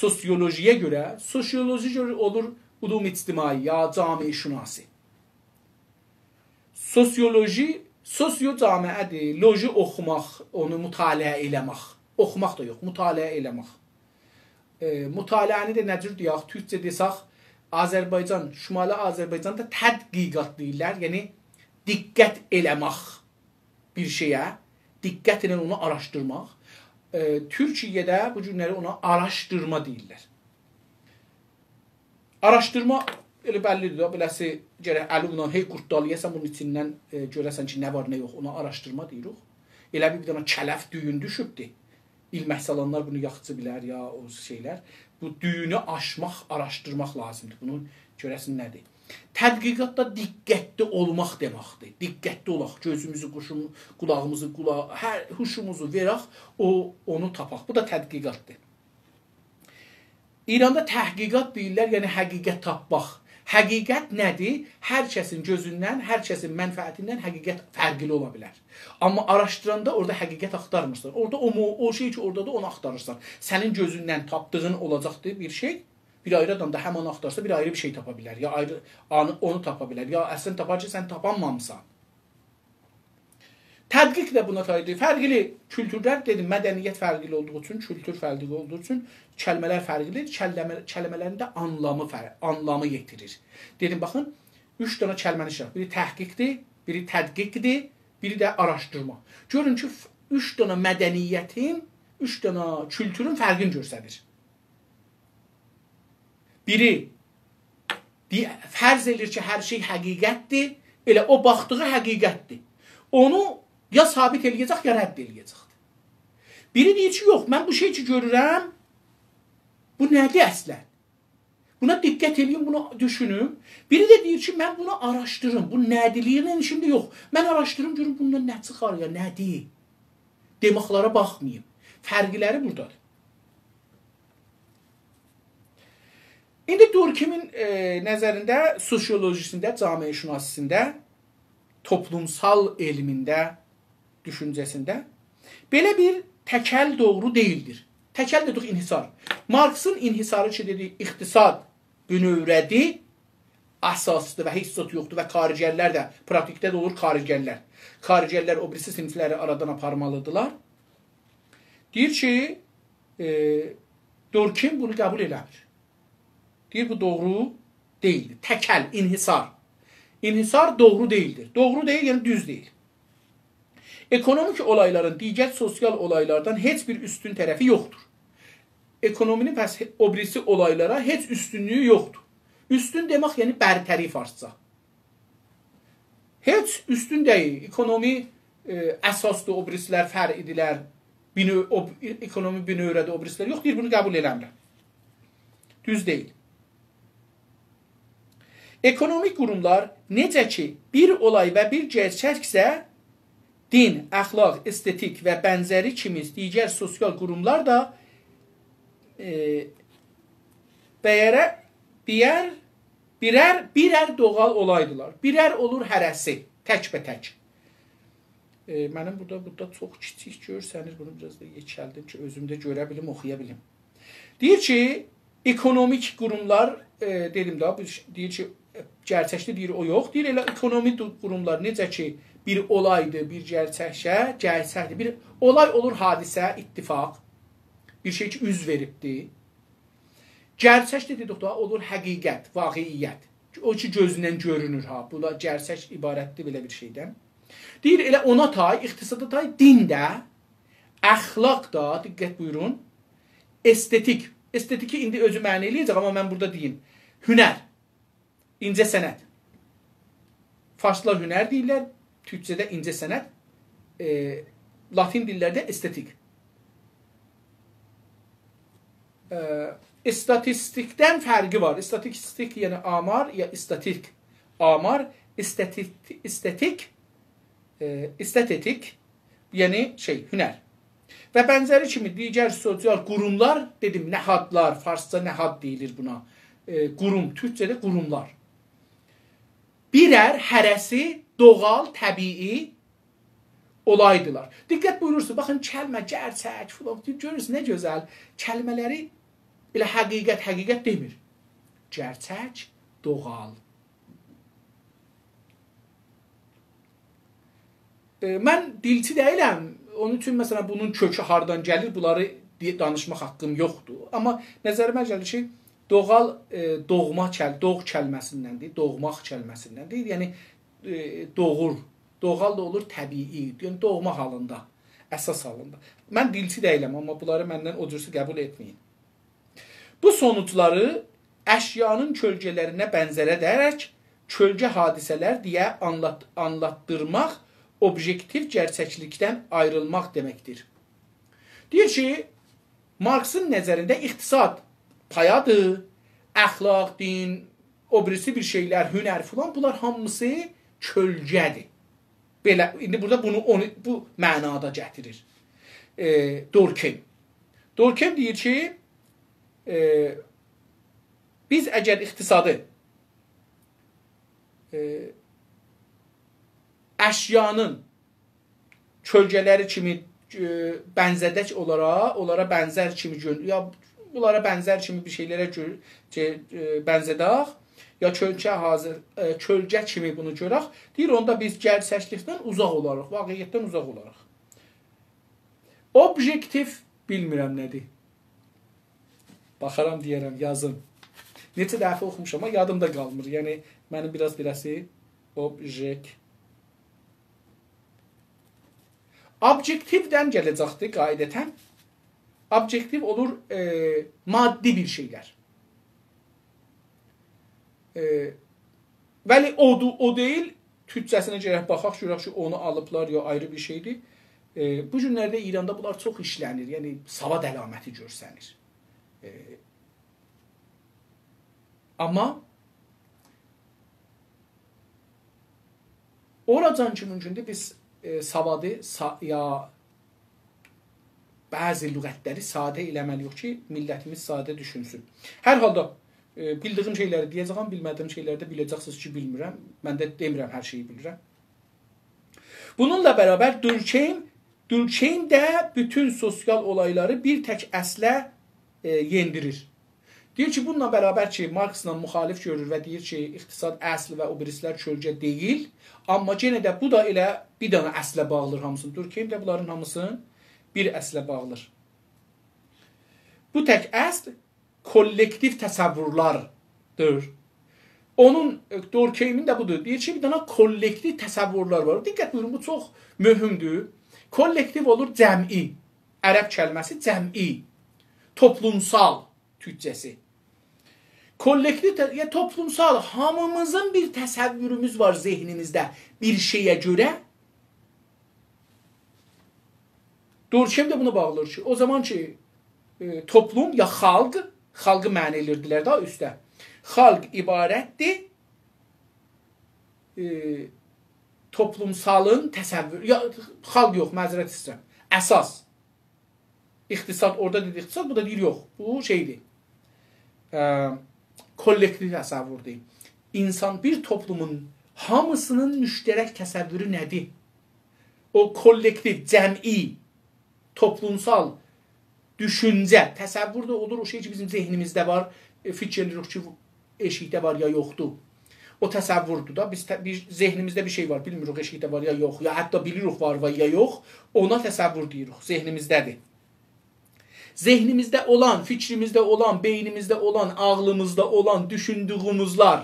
سوسیولوژی‌یه گؤره، سوسیولوژی گؤره اولور علوم اجتماعی یا جامعه‌شناسی. سوسیولوژی، سوسیو جامعه‌دیر، لوژی اوخوماق، اونو مطالعه ائله‌مک. اوخوماق دا یوخ، مطالعه ائله‌مک. ائ، مطالعه‌نی ده نه جور دئیک، تورکجه دئسک، آذربایجان، شمالی آذربایجاندا تدقیقات دئییرلر، یعنی دقت ائله‌مک بیر شئیه، دقت ایله اونو آراشدیرماق. ائ، تورکیه‌ده بو گونلری اونا آراشدیرما دئییرلر. آراشدیرما ائله بللی‌دیر ده، بئله‌سی گرک الی بونان هئی قورتدالایاسان، بونون ایچیندن، ائ، گؤره‌سن کی، نه وار، نه یوخ، اونا آراشدیرما دئییریک. ائله بیر، بیر دنه کلف دویون دوشوبدور. ایلمک سالانلار بونو یاخشی بیلر یا او شئیلر. بو دویونو آشماق، آراشدیرماق لازیمدیر. بونون گؤره‌سین نه‌دیر؟ تدقیقات دا دقتلی اولماق دئمکدیر. دقتلی اولاق، گؤزوموزو، قوشوم-، قولاغیمیزی، قولا-، هر هوشوموزو وئرک، او، اونو تاپاق. بو دا تدقیقاتدیر. ایراندا تحقیقات دئییرلر، یعنی حقیقت تاپماق. حقیقت نه‌دیر؟ هر کسین گؤزوندن، هر کسین منفعتیندن حقیقت فرقلی اولا بیلر. آمما آراشدیراندا اورادا حقیقت آختارمیرسان. اورادا او مو-، او شئی کی، اورادادیر، اونو آختاریرسان. سنین گؤزوندن تاپدیغین اولاجاقدیر بیر شئی، بیر آیری آدام دا همین آختارسا، بیر آیری بیر شئی تاپا بیلر. یا آیری آنی، اونو تاپا بیلر. یا اصلینده تاپار کی، سن تاپانمامیسان. تدقیق ده بونا تایدیر. فرقلی کولتورلر، دئدیم، مدنیت فرقلی اولدوغو اوچون، کولتور فرقلی اولدوغو اوچون کلمه‌لر فرقلی‌دیر. کلمه-، کلمه‌لرین ده آنلامی فر-، آنلامی یئتیریر. دئدیم، باخین، اوچ دنه کلمه‌نی ایشله‌دیر. بیری تحقیقدیر، بیری تدقیقدیر، بیری ده آراشدیرما. گؤرون کی، ف-، اوچ دنه مدنیتین، اوچ دنه کولتورون فرقینی گؤستریر. بیری دئ-، فرض ائله‌ییر کی، هر شئی حقیقتدیر، ائله او باخدیغی حقیقتدیر. اونو یا ثابت ائله‌یه‌جک، یا رد ائله‌یه‌جکدیر. بیری دئییر کی، یوخ، من بو شئی کی گؤرورم، بو نه‌دیر اصلاً؟ بونا دقت ائله‌ییم، بونا دوشونوم. بیری ده دئییر کی، من بونو آراشدیریم، بو نه‌دیرلیگینین ایچینده یوخ. من آراشدیریم، گؤروم بوندان نه چیخار یا، نه‌دیر؟ دئمکلره باخماییم. فرقلری بورادادیر. ایندی دورکیمین، ائ، نظرینده، سوسیولوژی‌سینده، جامعه‌شناسی‌سینده، توپلومسال علمینده، دوشونجه‌سینده بئله بیر تکل دوغرو دئییلدیر. تکل دئدیک، انحصار. مارکسین انحصاری کی، دئدی، اقتصاد بونؤوره‌دیر، اساسدیر و هئچ زاد یوخدور و کارگرلر ده، پراتیکده ده اولور کارگرلر. کارگرلر او بیریسی صینیفلری آرادان آپارمالیدیرلار. دئییر کی، ائ، دورکیم بونو قبول ائله‌میر. دئییر، بو دوغرو دئییلدیر. تکل، انحصار. انحصار دوغرو دئییلدیر. دوغرو دئییل، یعنی دوز دئییل. Ekonomik olayların diğer sosyal olaylardan hiçbir üstün tarafı yoktur. Ekonominin پس او بیریسی اولایلارا هئچ اوستونلویو یوخدور. اوستون دئمک، یعنی برتری فارسجا. هئچ اوستون دئییل. اکونومی، ائ، اساسدیر، او بیریسیلر فرعی‌دیرلر. بینؤ-، او، اکونومی بینؤوره‌دیر، او بیریسیلر یوخ، دئییر، بونو قبول ائله‌میرم. دوز دئییل. Ekonomik kurumlar necə ki bir olay və bir gerçəksə, din, əxlaq, estetik və bənzəri kimi digər sosial qurumlar da, e, bəyərə-, biyər, birər, birər doğal olaydılar. Birər olur hərəsi, təkbətək. E, mənim burada, burada çox kiçik görsənir. Bunu biraz da yekəldim ki, özüm də görə bilim, oxuya bilim. Deyir ki, ekonomik qurumlar, e, dedim də, bir şey, deyir ki, e, gerçəkdir, deyir, o yox. Deyir, elə ekonomik du-, qurumlar necə ki, bir olaydır, bir gerçəksə, gerçəkdir. Bir olay olur, hadisə, ittifaq, bir şey ki, üz veribdir. Gerçəkdir, dedik də, olur həqiqət, vaqiiyyət. O ki, gözündən görünür, ha. Bu da gerçək ibarətdir belə bir şeydən. Deyir, elə ona tay, iqtisada tay, din də, əxlaq da, diqqət buyurun, estetik. Estetiki indi özü məna eləyəcək, amma mən burada deyim. Hünər, incə sənət. Farslar hünər deyirlər, türkcədə incə sənət, e, latin dillərdə estetik. E, istatistikdən fərqi var. İstatistik, yəni amar, ya istatik, amar, istatik, istatik, e, istatetik, yəni şey, hünər. Və bənzəri kimi digər sosial qurumlar, dedim, nəhadlar, farsca nəhad deyilir buna. E, qurum, türkcədə qurumlar. بیرر هره‌سی دوغال، طبیعی اولایدیلار. دقت بویورورسونوز، باخین، کلمه گئرچک فلان، گؤرورسونوز نه گؤزل کلمه‌لری ائله حقیقت، حقیقت دئمیر. گئرچک، دوغال. ائ، من دیلچی دئییلم. اونون اوچون، مثلا، بونون کؤکو هاردان گلیر، بونلاری دئ-، دانیشماق حاققیم یوخدور. آمما نظریمه گلیر کی، دوغال، ائ، دوغما کل-، دوغ کلمه‌سیندندیر، دوغماق کلمه‌سیندندیر. یعنی، ائ، دوغور. دوغال دا اولور طبیعی، یعنی دوغما حالیندا، اساس حالیندا. من دیلچی دئییلم، آمما بونلاری مندن او جورسه قبول ائتمه‌یین. بو سونوجلاری اشیانین کؤلگه‌لرینه بنزه‌ده‌رک کؤلگه حادثه‌لر دئیه آنلات-، آنلاتدیرماق اوبژکتیو گئرچکلیکدن آیریلماق دئمکدیر. دئییر کی، مارکسین نظرینده اقتصاد پایادیر، اخلاق، دین، او بیریسی بیر شئیلر، هنر فلان، بونلار هامیسی کؤلگه‌دیر. بئله، ایندی بورادا بونو، اونو، بو معنادا گتیریر، ائ، دورکیم. دورکیم دئییر کی، ائ، بیز اگر اقتصادی، ائ، اشیانین کؤلگه‌لری کیمی، ائ، بنزه‌دک اونلارا، اونلارا بنزر کیمی گؤر-، یا بونلارا بنزر کیمی بیر شئیلره گؤر-، شئی، ائ، بنزه‌دک، یا کؤلگه حاضر، ائ، کؤلگه کیمی بونو گؤرک، دئییر، اوندا بیز گئرچکلیکدن اوزاق اولاریق، واقعیتدن اوزاق اولاریق. اوبژکتیو بیلمیرم نه‌دیر. باخارام، دئیه‌رم، یازیم. نئچه دفعه اوخوموشام، آمما یادیمدا قالمیر. یعنی، منیم بیر آز بئله‌سی اوبژک-، اوبژکتیودن گله‌جکدیر قاعدتاً. اوبژکتیو اولور، ائ، مادی بیر شئیلر. ائ، ولی او دو-، او دئییل، تورکجه‌سینه گرک باخاق، گؤرک کی، اونو آلیبلار، یا آیری بیر شئیدیر. ائ، بو گونلرده ایراندا بونلار چوخ ایشله‌نیر، یعنی سواد علامتی گؤرسنیر. ائ، آمما اوراجان کی مومکوندور، بیز، ائ، سوادی سا-، یا بعضی لغتلری ساده ائله‌مه‌لی‌ییک کی، میللتیمیز ساده دوشونسون. هر حالدا، ائ، بیلدیگیم شئیلری دئیه‌جه‌یم، بیلمه‌دیگیم شئیلری ده بیله‌جکسینیز کی، بیلمیرم. من ده دئمیرم هر شئیی بیلیرم. بونونلا برابر دورکهایم، دورکهایم ده بوتون سوسیال اولایلاری بیر تک اصله، ائ، یئندیریر. دئییر کی، بونونلا برابر کی، مارکسلا مخالف گؤرور و دئییر کی، اقتصاد اصل و او بیریسی‌لر کؤلگه دئییل. آمما یئنه ده بو دا ائله بیر دنه اصله باغلیر هامیسینی. دورکهایم ده بونلارین هامیسینی بیر اصله باغلیر. بو تک اصل کوللکتیو تصورلردیر. اونون، ائ، دورکهایمین ده بودور. دئییر کی، بیر دنه کوللکتیو تصورلر وار. دقت بویورون، بو چوخ مهمدور. کوللکتیو اولور جمعی. عرب کلمه‌سی جمعی. توپلومسال تورکجه‌سی. کوللکتیو ته-، یا توپلومسال، هامیمیزین بیر تصوروموز وار ذهنیمیزده بیر شئیه گؤره. دورکهایم ده بونا باغلیر کی، او زامان کی، ائ، توپلوم یا خالق، خالقی معنا ائدیردیلر ده اوسته. خالق عبارتدیر، ائ، توپلومسالین تصور، یا، خالق یوخ، معذرت ایسته‌ییرم، اساس. اقتصاد، اورادا دئدی اقتصاد، بو دا دئییر یوخ، بو شئیدیر. ا، کوللکتیو تصووردور. اینسان، بیر توپلومون هامیسینین مشترک تصوورو نه‌دیر؟ او کوللکتیو، جمعی، توپلومسال دوشونجه، تصوور ده اولور او شئی کی، بیزیم ذهنیمیزده وار، ائ، فیکیر ائدیریک کی، ائشیکده وار یا یوخدور. او تصووردور دا. بیز ته-، بیر ذهنیمیزده بیر شئی وار، بیلمیریک ائشیکده وار یا یوخ، یا حتی بیلیریک وار و یا یوخ، اونا تصوور دئییریک، ذهنیمیزده‌دیر. ذهنیمیزده اولان، فیکریمیزده اولان، بئینیمیزده اولان، عاغلیمیزدا اولان، دوشوندویوموزلر.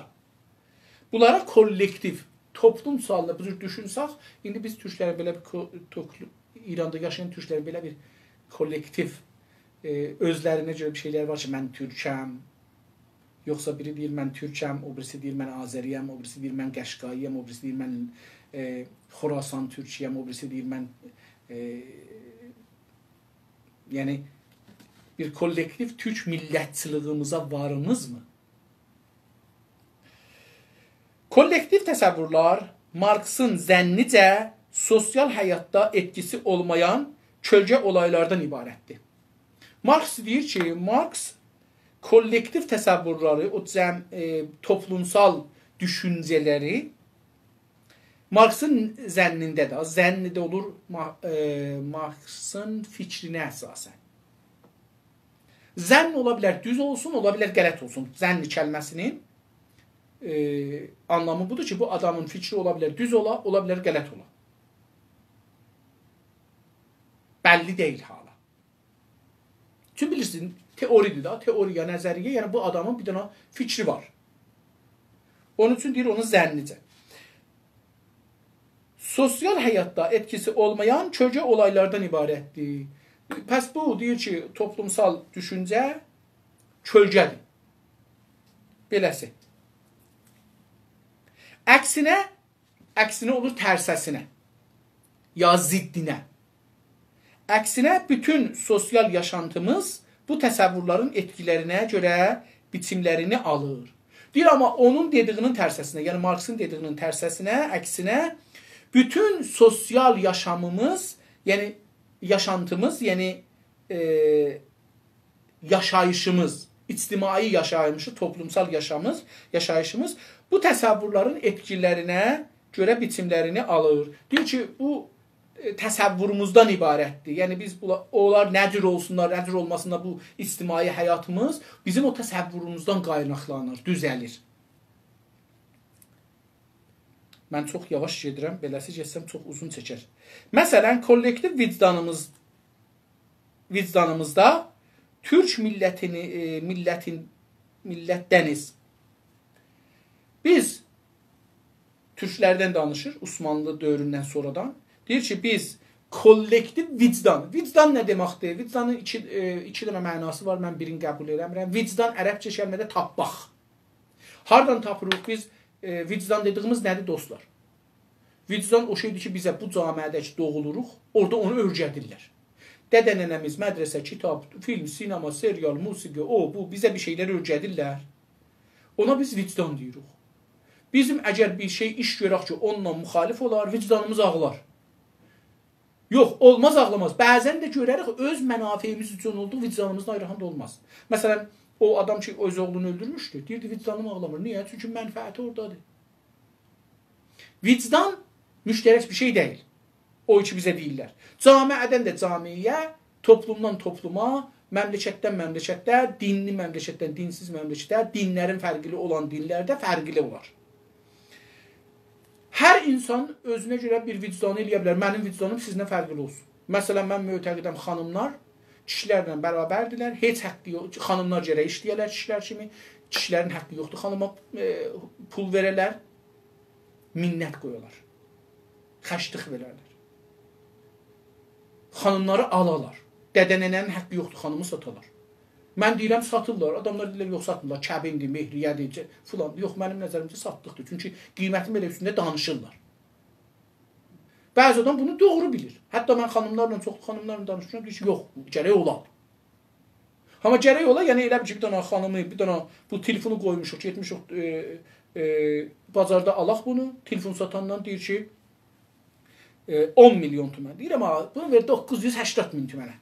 بونلارا کوللکتیو، توپلومسال دا بو جور دوشونسک، ایندی بیز تورکلرین بئله بیر کو-، توکلو-، ایراندا یاشایان تورکلرین بئله بیر کوللکتیو، ائ، اؤزلرینه گؤره بیر شئیلر وار کی، «من تورکم.» یوخسا بیری دئییر، «من تورکم»، او بیریسی دئییر، «من آذری‌یم»، او بیریسی دئییر، «من قشقایی‌یم»، او بیریسی دئییر، «من، ائ، خراسان تورکویم»، او بیریسی دئییر، «من»، ائ، یعنی، بیر کوللکتیو تورک میللتچیلیگیمیزه واریمیزمی؟ کوللکتیو تصوورلر مارکسین ظنّیجه سوسیال حیاتدا ائتکیسی اولمایان کؤلگه اولایلاردان عبارتدیر. مارکس دئییر کی، مارکس کوللکتیو تصوورلری، او جم-، ائ، توپلومسال دوشونجه‌لری مارکسین ظنّینده ده، ظنّ ده اولور ما-، ائ، مارکسین فیکرینه اساساً. ظنّ اولا بیلر دوز اولسون، اولا بیلر غلط اولسون. ظنّ کلمه‌سینین، ائ، آنلامی بودور کی، بو آدامین فیکری اولا بیلر دوز اولا، اولا بیلر غلط اولا. بللی دئییل حالا. چونکی بیلیرسین، تئوری‌دیر ده، تئوری یا نظریه، یعنی بو آدامین بیر دنه فیکری وار. اونون اوچون دئییر، اونون ظنّیجه. سوسیال حیاتدا ائتکیسی اولمایان کؤلگه اولایلاردان عبارتدیر. پس بو دئییر کی، توپلومسال دوشونجه کؤلگه‌دیر. بئله‌سی. عکسینه، عکسینه اولور ترسه‌سینه. یا ضدینه. عکسینه، بوتون سوسیال یاشانتیمیز بو تصورلرین ائتکیلرینه گؤره بیچیملرینی آلیر. دئییر، آمما اونون دئدیگینین ترسه‌سینه، یعنی مارکسین دئدیگینین ترسه‌سینه، عکسینه، بوتون سوسیال یاشامیمیز، یعنی یاشانتیمیز، یعنی، ائ، یاشاییشیمیز، اجتماعی یاشاییشی، توپلومسال یاشامیز، یاشاییشیمیز بو تصورلرین ائتکیلرینه گؤره بیچیملرینی آلیر. دئییر کی، بو، ائ، تصوروموزدان عبارتدیر. یعنی بیز بولا-، اونلار نه جور اولسونلار، نه جور اولماسینلار بو اجتماعی حیاتیمیز بیزیم او تصوروموزدان قایناقلانیر، دوزه‌لیر. من چوخ یاواش گئدیرم، بئله‌سی گئتسم چوخ اوزون چکر. مثلاً، کوللکتیو وجدانیمیز، وجدانیمیزدا تورک میللتینی، ائ، میللتین، میللتدنیز. بیز تورکلردن دانیشیر، عثمانلی دؤوروندن سونرادان. دئییر کی، بیز کوللکتیو وجدان. وجدان نه دئمکدیر؟ وجدانین ایکی، ائ، ایکی دنه معناسی وار، من بیرینی قبول ائله‌میرم. وجدان عربجه کلمه‌ده تاپماق. هاردان تاپیریق بیز، ائ، وجدان دئدیگیمیز نه‌دیر، دوستلار؟ وجدان او شئیدیر کی، بیزه بو جامعه‌ده کی دوغولوروق، اورادا اونو اؤیره‌دیرلر. دده ننه‌میز مدرسه، کیتاب، فیلم، سینما، سریال، موسیقی، او، بو، بیزه بیر شئیلر اؤیره‌دیرلر. اونا بیز وجدان دئییریک. بیزیم اگر بیر شئی ایش گؤرک کی، اونونلا مخالف اولار، وجدانیمیز آغلار. یوخ، اولماز، آغلاماز. بعضاً ده گؤرریک، اؤز منافعیمیز اوچون اولدوغو وجدانیمیز ناراحت اولماز. مثلاً، او آدام کی، اؤز اوغلونو اؤلدورموشدو، دئییردی، وجدانیم آغلامیر. نییه؟ چونکی منفعتی اورادادیر. وجدان مشترک بیر شئی دئییل. او کی بیزه دئییرلر. جامعه‌دن ده جامعه‌یه، توپلومدان توپلوما، مملکتدن مملکته، دینلی مملکتدن دینسیز مملکته، دینلرین فرقلی اولان دینلرده فرقلی اولار. هر اینسان اؤزونه گؤره بیر وجدانی ائلیه بیلر. منیم وجدانیم سیزینن فرقلی اولسون. مثلاً، من معتقدم خانیملار کیشیلرله برابردیرلر. هئچ حقی یوخ. خانیملار گرک ایشله‌یه‌لر کیشیلر کیمی. کیشیلرین حقی یوخدور خانیما، ائ، پول وئره‌لر، منت قویالار. خرجلیک وئررلر. خانیملاری آلالار. دده ننه‌نین حقی یوخدور خانیمی ساتالار. من دئییرم، ساتیرلار. آداملار دئییرلر، یوخ، ساتمیرلار. کبیندیر، مهریه‌دیر، فلان. یوخ، منیم نظریمجه ساتلیقدیر. چونکی قیمتین بئله اوستونده دانیشیرلار. بعضی آدام بونو دوغرو بیلیر. حتی من خانیملارلا، چوخلو خانیملارلا دانیشیرام، دئییر کی، یوخ، گرک اولا. آمما گرک اولا، یعنی ائله بیل کی، بیر دنه خانیمی، بیر دنه بو تلفونو قویموشوق، گئتمیشیک، ائ، ائ، بازاردا آلاق بونو، تلفون ساتاندان دئییر کی، ائ، اون میلیون تومن. دئییرم، «آ، بونو وئر دوققوز یوز هشتاد مین تومنه.»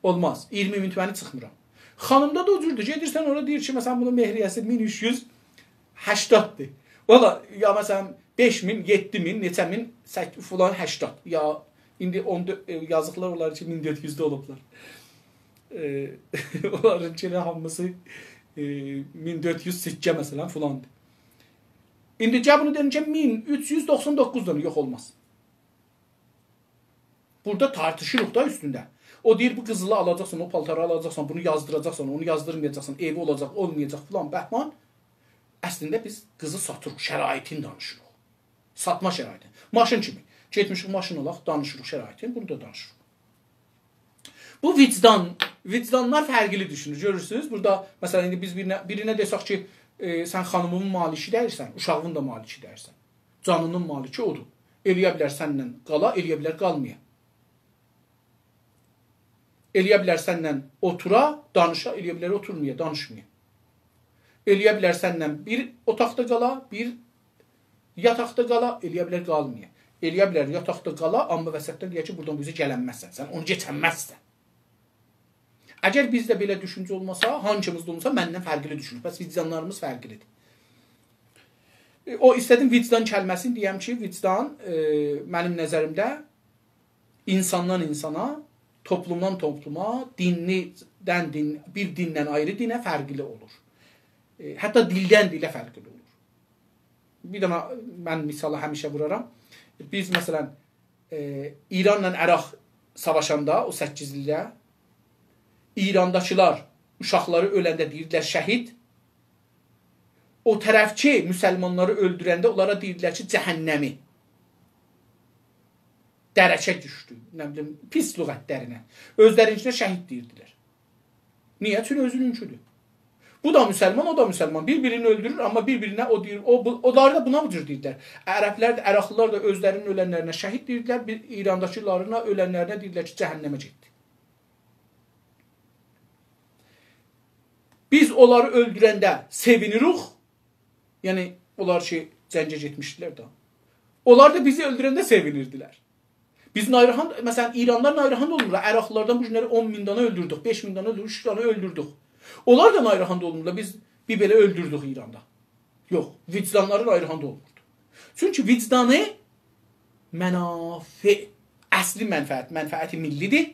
اولماز، اییرمی مین تومنی چیخمیرام. خانیمدا دا او جوردور، گئدیرسن اورا دئییر کی، مثلاً، بونون مهریه‌سی مین اوچ یوز هشتاددیر. والله، یا مثلاً، بئش مین، یئددی مین، نئچه مین، سک-، فلان هشتاد. یا ایندی اون دؤرد، ائ، یازیقلار اولار کی، مین دؤرد یوزده اولوبلار. ائ، اونلارین کی، هامیسی، ائ، مین دؤرد یوز سکه، مثلاً، فلاندیر. ایندی گل بونو دئییم کی، مین اوچ یوز دوخسان دوققوز دنه، یوخ، اولماز. بورادا تارتیشیریق دا اوستونده. او دئییر، بو قیزیلی آلاجاقسان، او پالتاری آلاجاقسان، بونو یازدیراجاقسان، اونو یازدیرمایاجاقسان، ائوی اولاجاق، اولمایاجاق، فلان، بهمان. اصلینده بیز قیزی ساتیریق، شرایطین دانیشیریق. ساتما شرایطین. ماشین کیمی. گئتمیشیک ماشین آلاق، دانیشیریق شرایطین، بونو دا دانیشیریق. بو وجدان، وجدانلار فرقلی دوشونور، گؤرورسونوز. بورادا، مثلاً، ایندی بیز بیرینه، بیرینه دئسک کی، ائ، سن خانیمین مالیکی دئییلسن، اوشاغین دا مالیکی دئییلسن. جانینین مالیکی اودور. ائلیه بیلر سندن قالا، ائلیه بیلر قالمایا. ائلیه بیلر سندن اوتورا، دانیشا، ائلیه بیلر اوتورمایا، دانیشمایا. ائلیه بیلر سندن بیر اوتاقدا قالا، بیر یاتاقدا قالا، ائلیه بیلر قالمایا. ائلیه بیلر یاتاقدا قالا، آمما وسطدن دئیه کی، بورادان بو اوزه گلنمزسن، سن اونو کئچنمزسن. اگر بیزده بئله دوشونجه اولماسا، هامیمیزدا اولماسا، مندن فرقلی دوشونور. پس وجدانلاریمیز فرقلیدیر. ائ، او ایسته‌دیم وجدان کلمه‌سینی دئیم کی، وجدان، ائ، منیم نظریمده اینساندان اینسانا، توپلومدان توپلوما، دیندن دین، بیر دیندن آیری دینه فرقلی اولور. ائ، حتی دیلدن دیله فرقلی اولور. بیر دنه من مثالی همیشه وورارام. بیز، مثلا، ائ، ایرانلا عراق ساواشاندا، او سککیز ایلده، ایرانداکیلار اوشاقلاری اؤلنده دئییردیلر شهید. او طرفکی مسلمانلاری اؤلدورنده اونلارا دئییردیلر کی، جهنمی. درکه دوشدو، نه بیلیم، پیس لغتلرینه. اؤزلرینکینه شهید دئییردیلر. نییه؟ چونکی اؤزونونکودور. بو دا مسلمان، او دا مسلمان. بیر-بیرینی اؤلدورور، آمما بیر-بیرینه او دئییر، او، بو، اونلار دا بونا بو جور دئییرلر. عربلر ده، عراقلیلار دا اؤزلرینین اؤلنلرینه شهید دئییردیلر، بیر ایرانداکیلارینا، اؤلنلرینه دئییرلر کی، جهنمه گئتدی. بیز اونلاری اؤلدورنده سئوینیریک. یعنی، اونلار کی، جنگه گئتمیشدیلر ده. اونلار دا بیزی اؤلدورنده سئوینیردیلر. بیز ناراحات، مثلا، ایرانلیلار ناراحات اولمورلار. عراقلیلاردان بو گونلری اون مین دانا اؤلدوردوک، بئش مین دانا اؤلدوردوک، اوچ دانا اؤلدوردوک. اونلار دا ناراحات اولمورلار. بیز بیر بئله اؤلدوردوک ایراندا. یوخ، وجدانلاری ناراحات اولموردو. چونکی وجدانی منافع، اصلی منفعت، منفعت ملی‌دیر.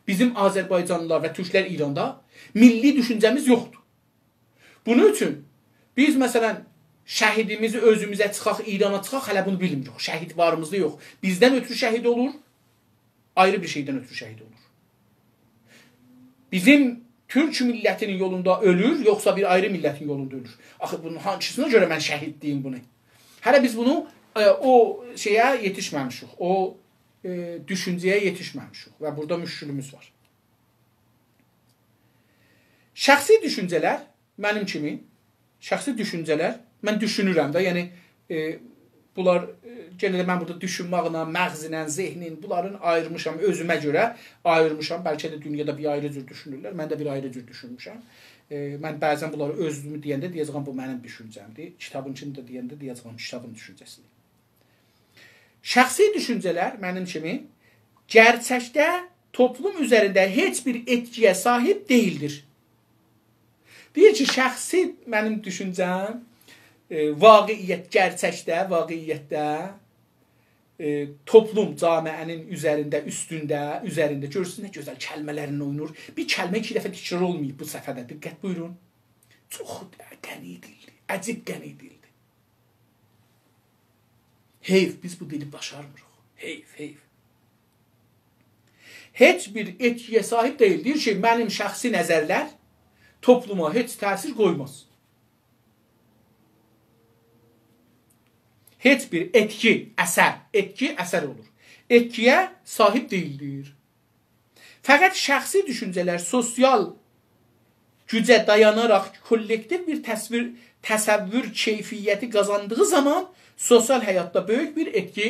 بیزیم آذربایجانلیلار و تورکلر ایراندا میللی دوشونجه‌میز یوخدور. بونون اوچون بیز، مثلا، شهیدیمیزی اؤزوموزه چیخاق، ایرانا چیخاق، هله بونو بیلمیریک. شهید واریمیز دا یوخ. بیزدن اؤترو شهید اولور، آیری بیر شئیدن اؤترو شهید اولور. بیزیم تورک میللتینین یولوندا اؤلور، یوخسا بیر آیری میللتین یولوندا اؤلور؟ آخی بونون هانسینا گؤره من شهید دئییم بونو؟ هله بیز بونو، ائ، او شئیه یئتیشمه‌میشیک، او، ائ، دوشونجه‌یه یئتیشمه‌میشیک و بورادا مشکلیمیز وار. شخصی دوشونجه‌لر، منیم کیمی، شخصی دوشونجه‌لر، من دوشونورم ده، یعنی، ائ، بونلار، ائ، یئنه ده من بورادا دوشونماغینان، مغزینن، ذهنین، بونلارین آییرمیشام، اؤزومه گؤره آییرمیشام. بلکه ده دونیادا بیر آیری جور دوشونورلر، من ده بیر آیری جور دوشونموشم. ائ، من بعضا بونلاری اؤزومو دئینده دئیه‌جه‌یم، بو منیم دوشونجه‌مدیر. کیتابینکینی ده دئینده دئیه‌جه‌یم، کیتابین دوشونجه‌سیدیر. شخصی دوشونجه‌لر، منیم کیمی، گئرچکده توپلوم اوزرینده هئچ بیر ائتکی‌یه صاحیب دئییلدیر. دئییر کی، شخصی، منیم دوشونجه‌م، ائ، واقعیت، گئرچکده، واقعیتده، ائ، توپلوم، جامعه‌نین اوزرینده، اوستونده، اوزرینده، گؤرورسونوز نه گؤزل کلمه‌لرینن اوینور. بیر کلمه ایکی دفعه تکرار اولماییب بو صفحه‌ده، دقت بویورون. چوخ غنی دیلدیر، عجیب غنی دیلدیر. حیف، بیز بو دیلی باشارمیریق. حیف، حیف. هئچ بیر ائتکی‌یه صاحیب دئییل. دئییر کی، منیم شخصی نظرلر توپلوما هئچ تأثیر قویماز. هئچ بیر ائتکی، اثر، ائتکی اثر اولور. ائتکی‌یه صاحیب دئییلدیر. فقط شخصی دوشونجه‌لر سوسیال گوجه دایاناراق کوللکتیو بیر تصویر، تصور کیفیتی قازاندیغی زامان سوسیال حیاتدا بؤیوک بیر ائتکی،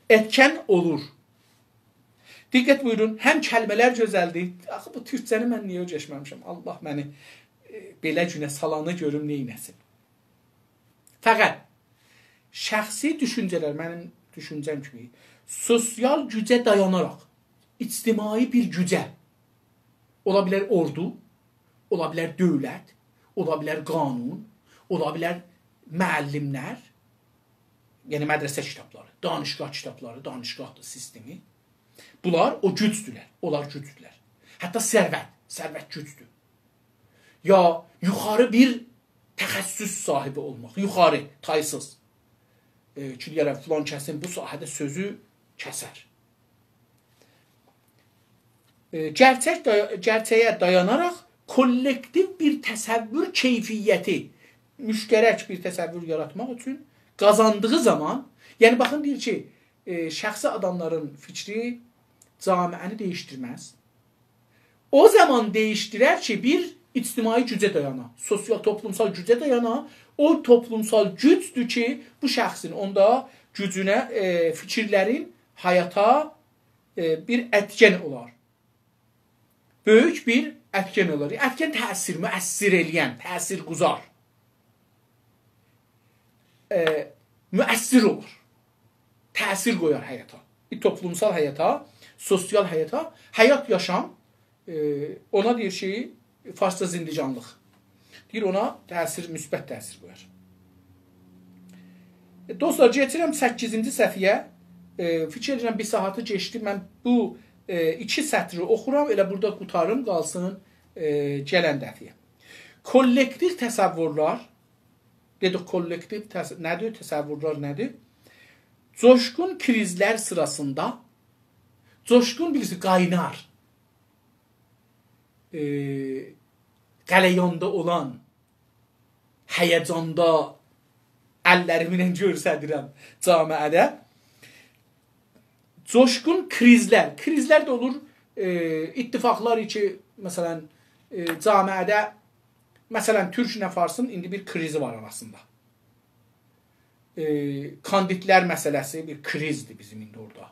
ائتکن اولور. دقت بویورون، هم کلمه‌لر گؤزلدیر. آخی بو تورکجه‌نی من نییه اؤیرشمه‌میشم؟ الله منی، ائ، بئله گونه سالانی گؤروم نئینه‌سین. فقط شخصی دوشونجه‌لر، منیم دوشونجه‌م کیمی، سوسیال گوجه دایاناراق، اجتماعی بیر گوجه، اولا بیلر اوردو، اولا بیلر دؤولت، اولا بیلر قانون، اولا بیلر معلم‌لر، یعنی مدرسه کیتابلاری، دانشگاه کیتابلاری، دانشگاهدیر سیستمی. بونلار او گوجدورلر، اونلار گوجدورلر. حتی ثروت، ثروت گوجدور. یا یوخاری بیر تخصص صاحیبی اولماق، یوخاری، تایسیز. ائ، کی، دئیه‌رم، فلان کسین بو ساحه‌ده سؤزو کسر. ائ، گئرچک دای-، گئرچه‌یه دایاناراق کوللکتیو بیر تصور کیفیتی، مشترک بیر تصور یاراتماق اوچون قازاندیغی زامان، یعنی باخین، دئییر کی، ائ، شخصی آداملارین فیکری جامعه‌نی دییشدیرمز. او زامان دییشدیرر کی، بیر اجتماعی گوجه دایانا، سوسیال، توپلومسال گوجه دایانا، او توپلومسال گوجدور کی، بو شخصین اوندا گوجونه، ائ، فیکیرلرین حیاتا، ائ، بیر ائتکن اولار. بؤیوک بیر ائتکن اولار. ائتکن، تأثیر، مؤثر ائله‌ین، تأثیرگذار. ائ، مؤثر اولار. تأثیر قویار حیاتا. بیر توپلومسال حیاتا، سوسیال حیاتا، حیات، یاشام، ائ، اونا دئییر کی، فارسجا زندگانلیق. دئییر، اونا تأثیر، مثبت تأثیر قویار. دوستلار، کئچیرم سککیزینجی صفحه‌یه. ائ، فیکیر ائدیرم، بیر ساعاتی کئچدی. من بو، ائ، ایکی سطری اوخورام، ائله بورادا قوتاریم، قالسین، ائ، گلن دفعه‌یه. کوللکتیو تصورلر، دئدیک، کوللکتیو تس-، نه‌دیر، تصورلر نه‌دیر؟ جوشقون کریزلر سیراسیندا، جوشقون بیریسی قاینار، ائ، غلیاندا اولان، هیجاندا، اللریمله گؤستریرم جامعه‌ده. جوشقون کریزلر. کریزلر ده اولور، ائ، اتفاقلار کی، مثلا، ائ، جامعه‌ده، مثلا، تورک ایله فارسین ایندی بیر کریزی وار آراسیندا. ائ، کاندیدلر مسئله‌سی بیر کریزدیر بیزیم ایندی اورادا.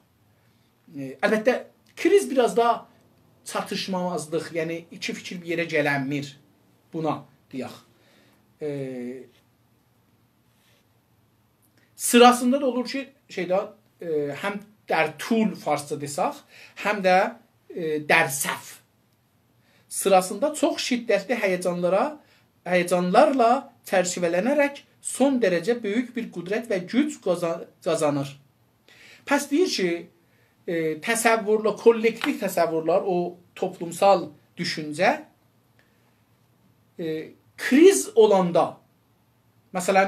ائ، البته، کریز بیر آز دا چاتیشمامازلیق، یعنی ایکی فیکیر بیر یئره گلنمیر. بونا دئیک. ائ، سیراسیندا دا اولور کی، شئیده، ائ، هم در طول فارسجا دئسک، هم ده، ائ، در صف. سیراسیندا چوخ شدتلی هیجانلارا، هیجانلارلا چرچیوه‌لنه‌رک سون درجه بؤیوک بیر قدرت و گوج قازا-، قازانیر. پس دئییر کی، ائ، تصورلر، کوللکتیو تصورلر، او توپلومسال دوشونجه، ائ، کریز اولاندا، مثلا،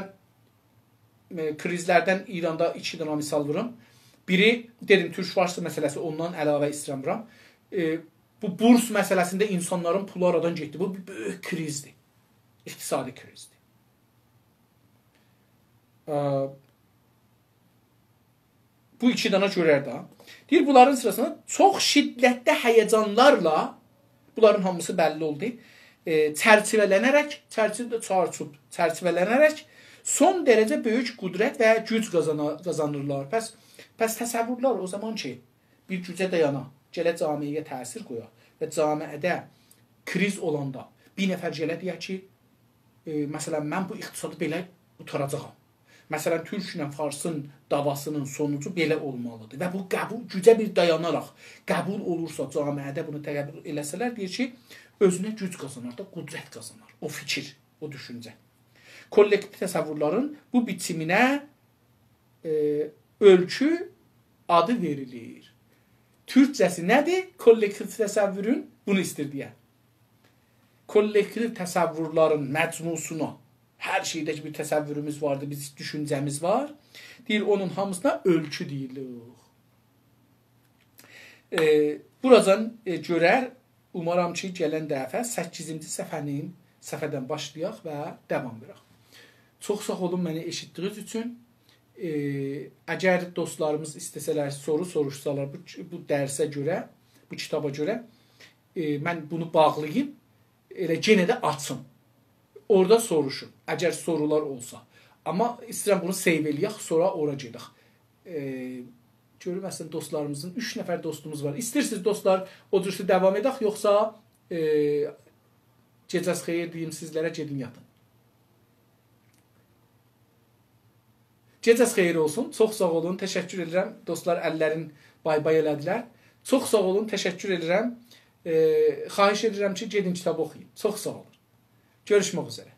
ائ، کریزلردن ایراندا ایکی دنه مثال ووروم. بیری، دئدیم، تورک-فارس مسئله‌سی، اوندان علاوه ایسته‌ییرم وورام. ائ، بو بورس مسئله‌سینده اینسانلارین پولو آرادان گئتدی. بو بیر بؤیوک کریزدیر. اقتصادی کریزدیر. ا، بو ایکی دنه گؤرر ده. دئییر، بونلارین سیراسیندا چوخ شدتلی هیجانلارلا، بونلارین هامیسی بللی اولدو، ائ، چرچیوه‌لنه‌رک، چرچیوه ده چارچوب، چرچیوه‌لنه‌رک سون درجه بؤیوک قدرت و گوج قازانا-، قازانیرلار. پس، پس تصورلر او زامان کی، بیر گوجه دایانا، گله جامعه‌یه تأثیر قویا و جامعه‌ده کریز اولاندا بیر نفر گله دئیه کی، ائ، مثلا، من بو اقتصادی بئله قوتاراجاغام. مثلا، تورک ایله فارسین دعواسینین سونوجو بئله اولمالیدیر. و بو قبول، گوجه بیر دایاناراق قبول اولورسا، جامعه‌ده بونو تقبل ائله‌سه‌لر، دئییر کی، اؤزونه گوج قازانار دا، قدرت قازانار. او فیکیر، او دوشونجه. کوللکتیو تصورلرین بو بیچیمینه، ائ، اؤلچو آدی وئریلیر. تورکجه‌سی نه‌دیر؟ کوللکتیو تصورون بونو ایستیر دئیه. کوللکتیو تصورلرین مجموعسونا، هر شئیده کی بیر تصوروموز واردیر، بیز دوشونجه‌میز وار. دئییر، اونون هامیسینا اؤلچو دئییلیر. ائ، بوراجان، ائ، گؤرر، اومارام کی، گلن دفعه سککیزینجی صفحه‌نین، صفحه‌دن باشلایاق و داوام وئرک. چوخ ساغ اولون منی ائشیتدیگینیز اوچون. ائ، اگر دوستلاریمیز ایسته‌سه‌لر، سورو سوروشسالار بو، بو درسه گؤره، بو کیتابا گؤره، ائ، من بونو باغلاییم، ائله یئنه ده آچیم. اورادا سوروشون، اگر سورولار اولسا. آمما ایسته‌ییرم بونو save ائله‌یک، سونرا اورا گئدک. ائ، گؤروم، اصلینده دوستلاریمیزین، اوچ نفر دوستوموز وار. ایسته‌ییرسینیز، دوستلار، او جورسه داوام ائدک، یوخسا، ائ، گئجه‌ز خئییر دئییم سیزلره، گئدین یاتین. گئجه‌ز خئییر اولسون. چوخ ساغ اولون. تشکر ائدیرم. دوستلار اللرین بای‌بای ائله‌دیلر. چوخ ساغ اولون. تشکر ائدیرم. ائ، خواهش ائدیرم کی، گئدین کیتاب اوخویون. چوخ ساغ اولون. گؤروشمک اوزره.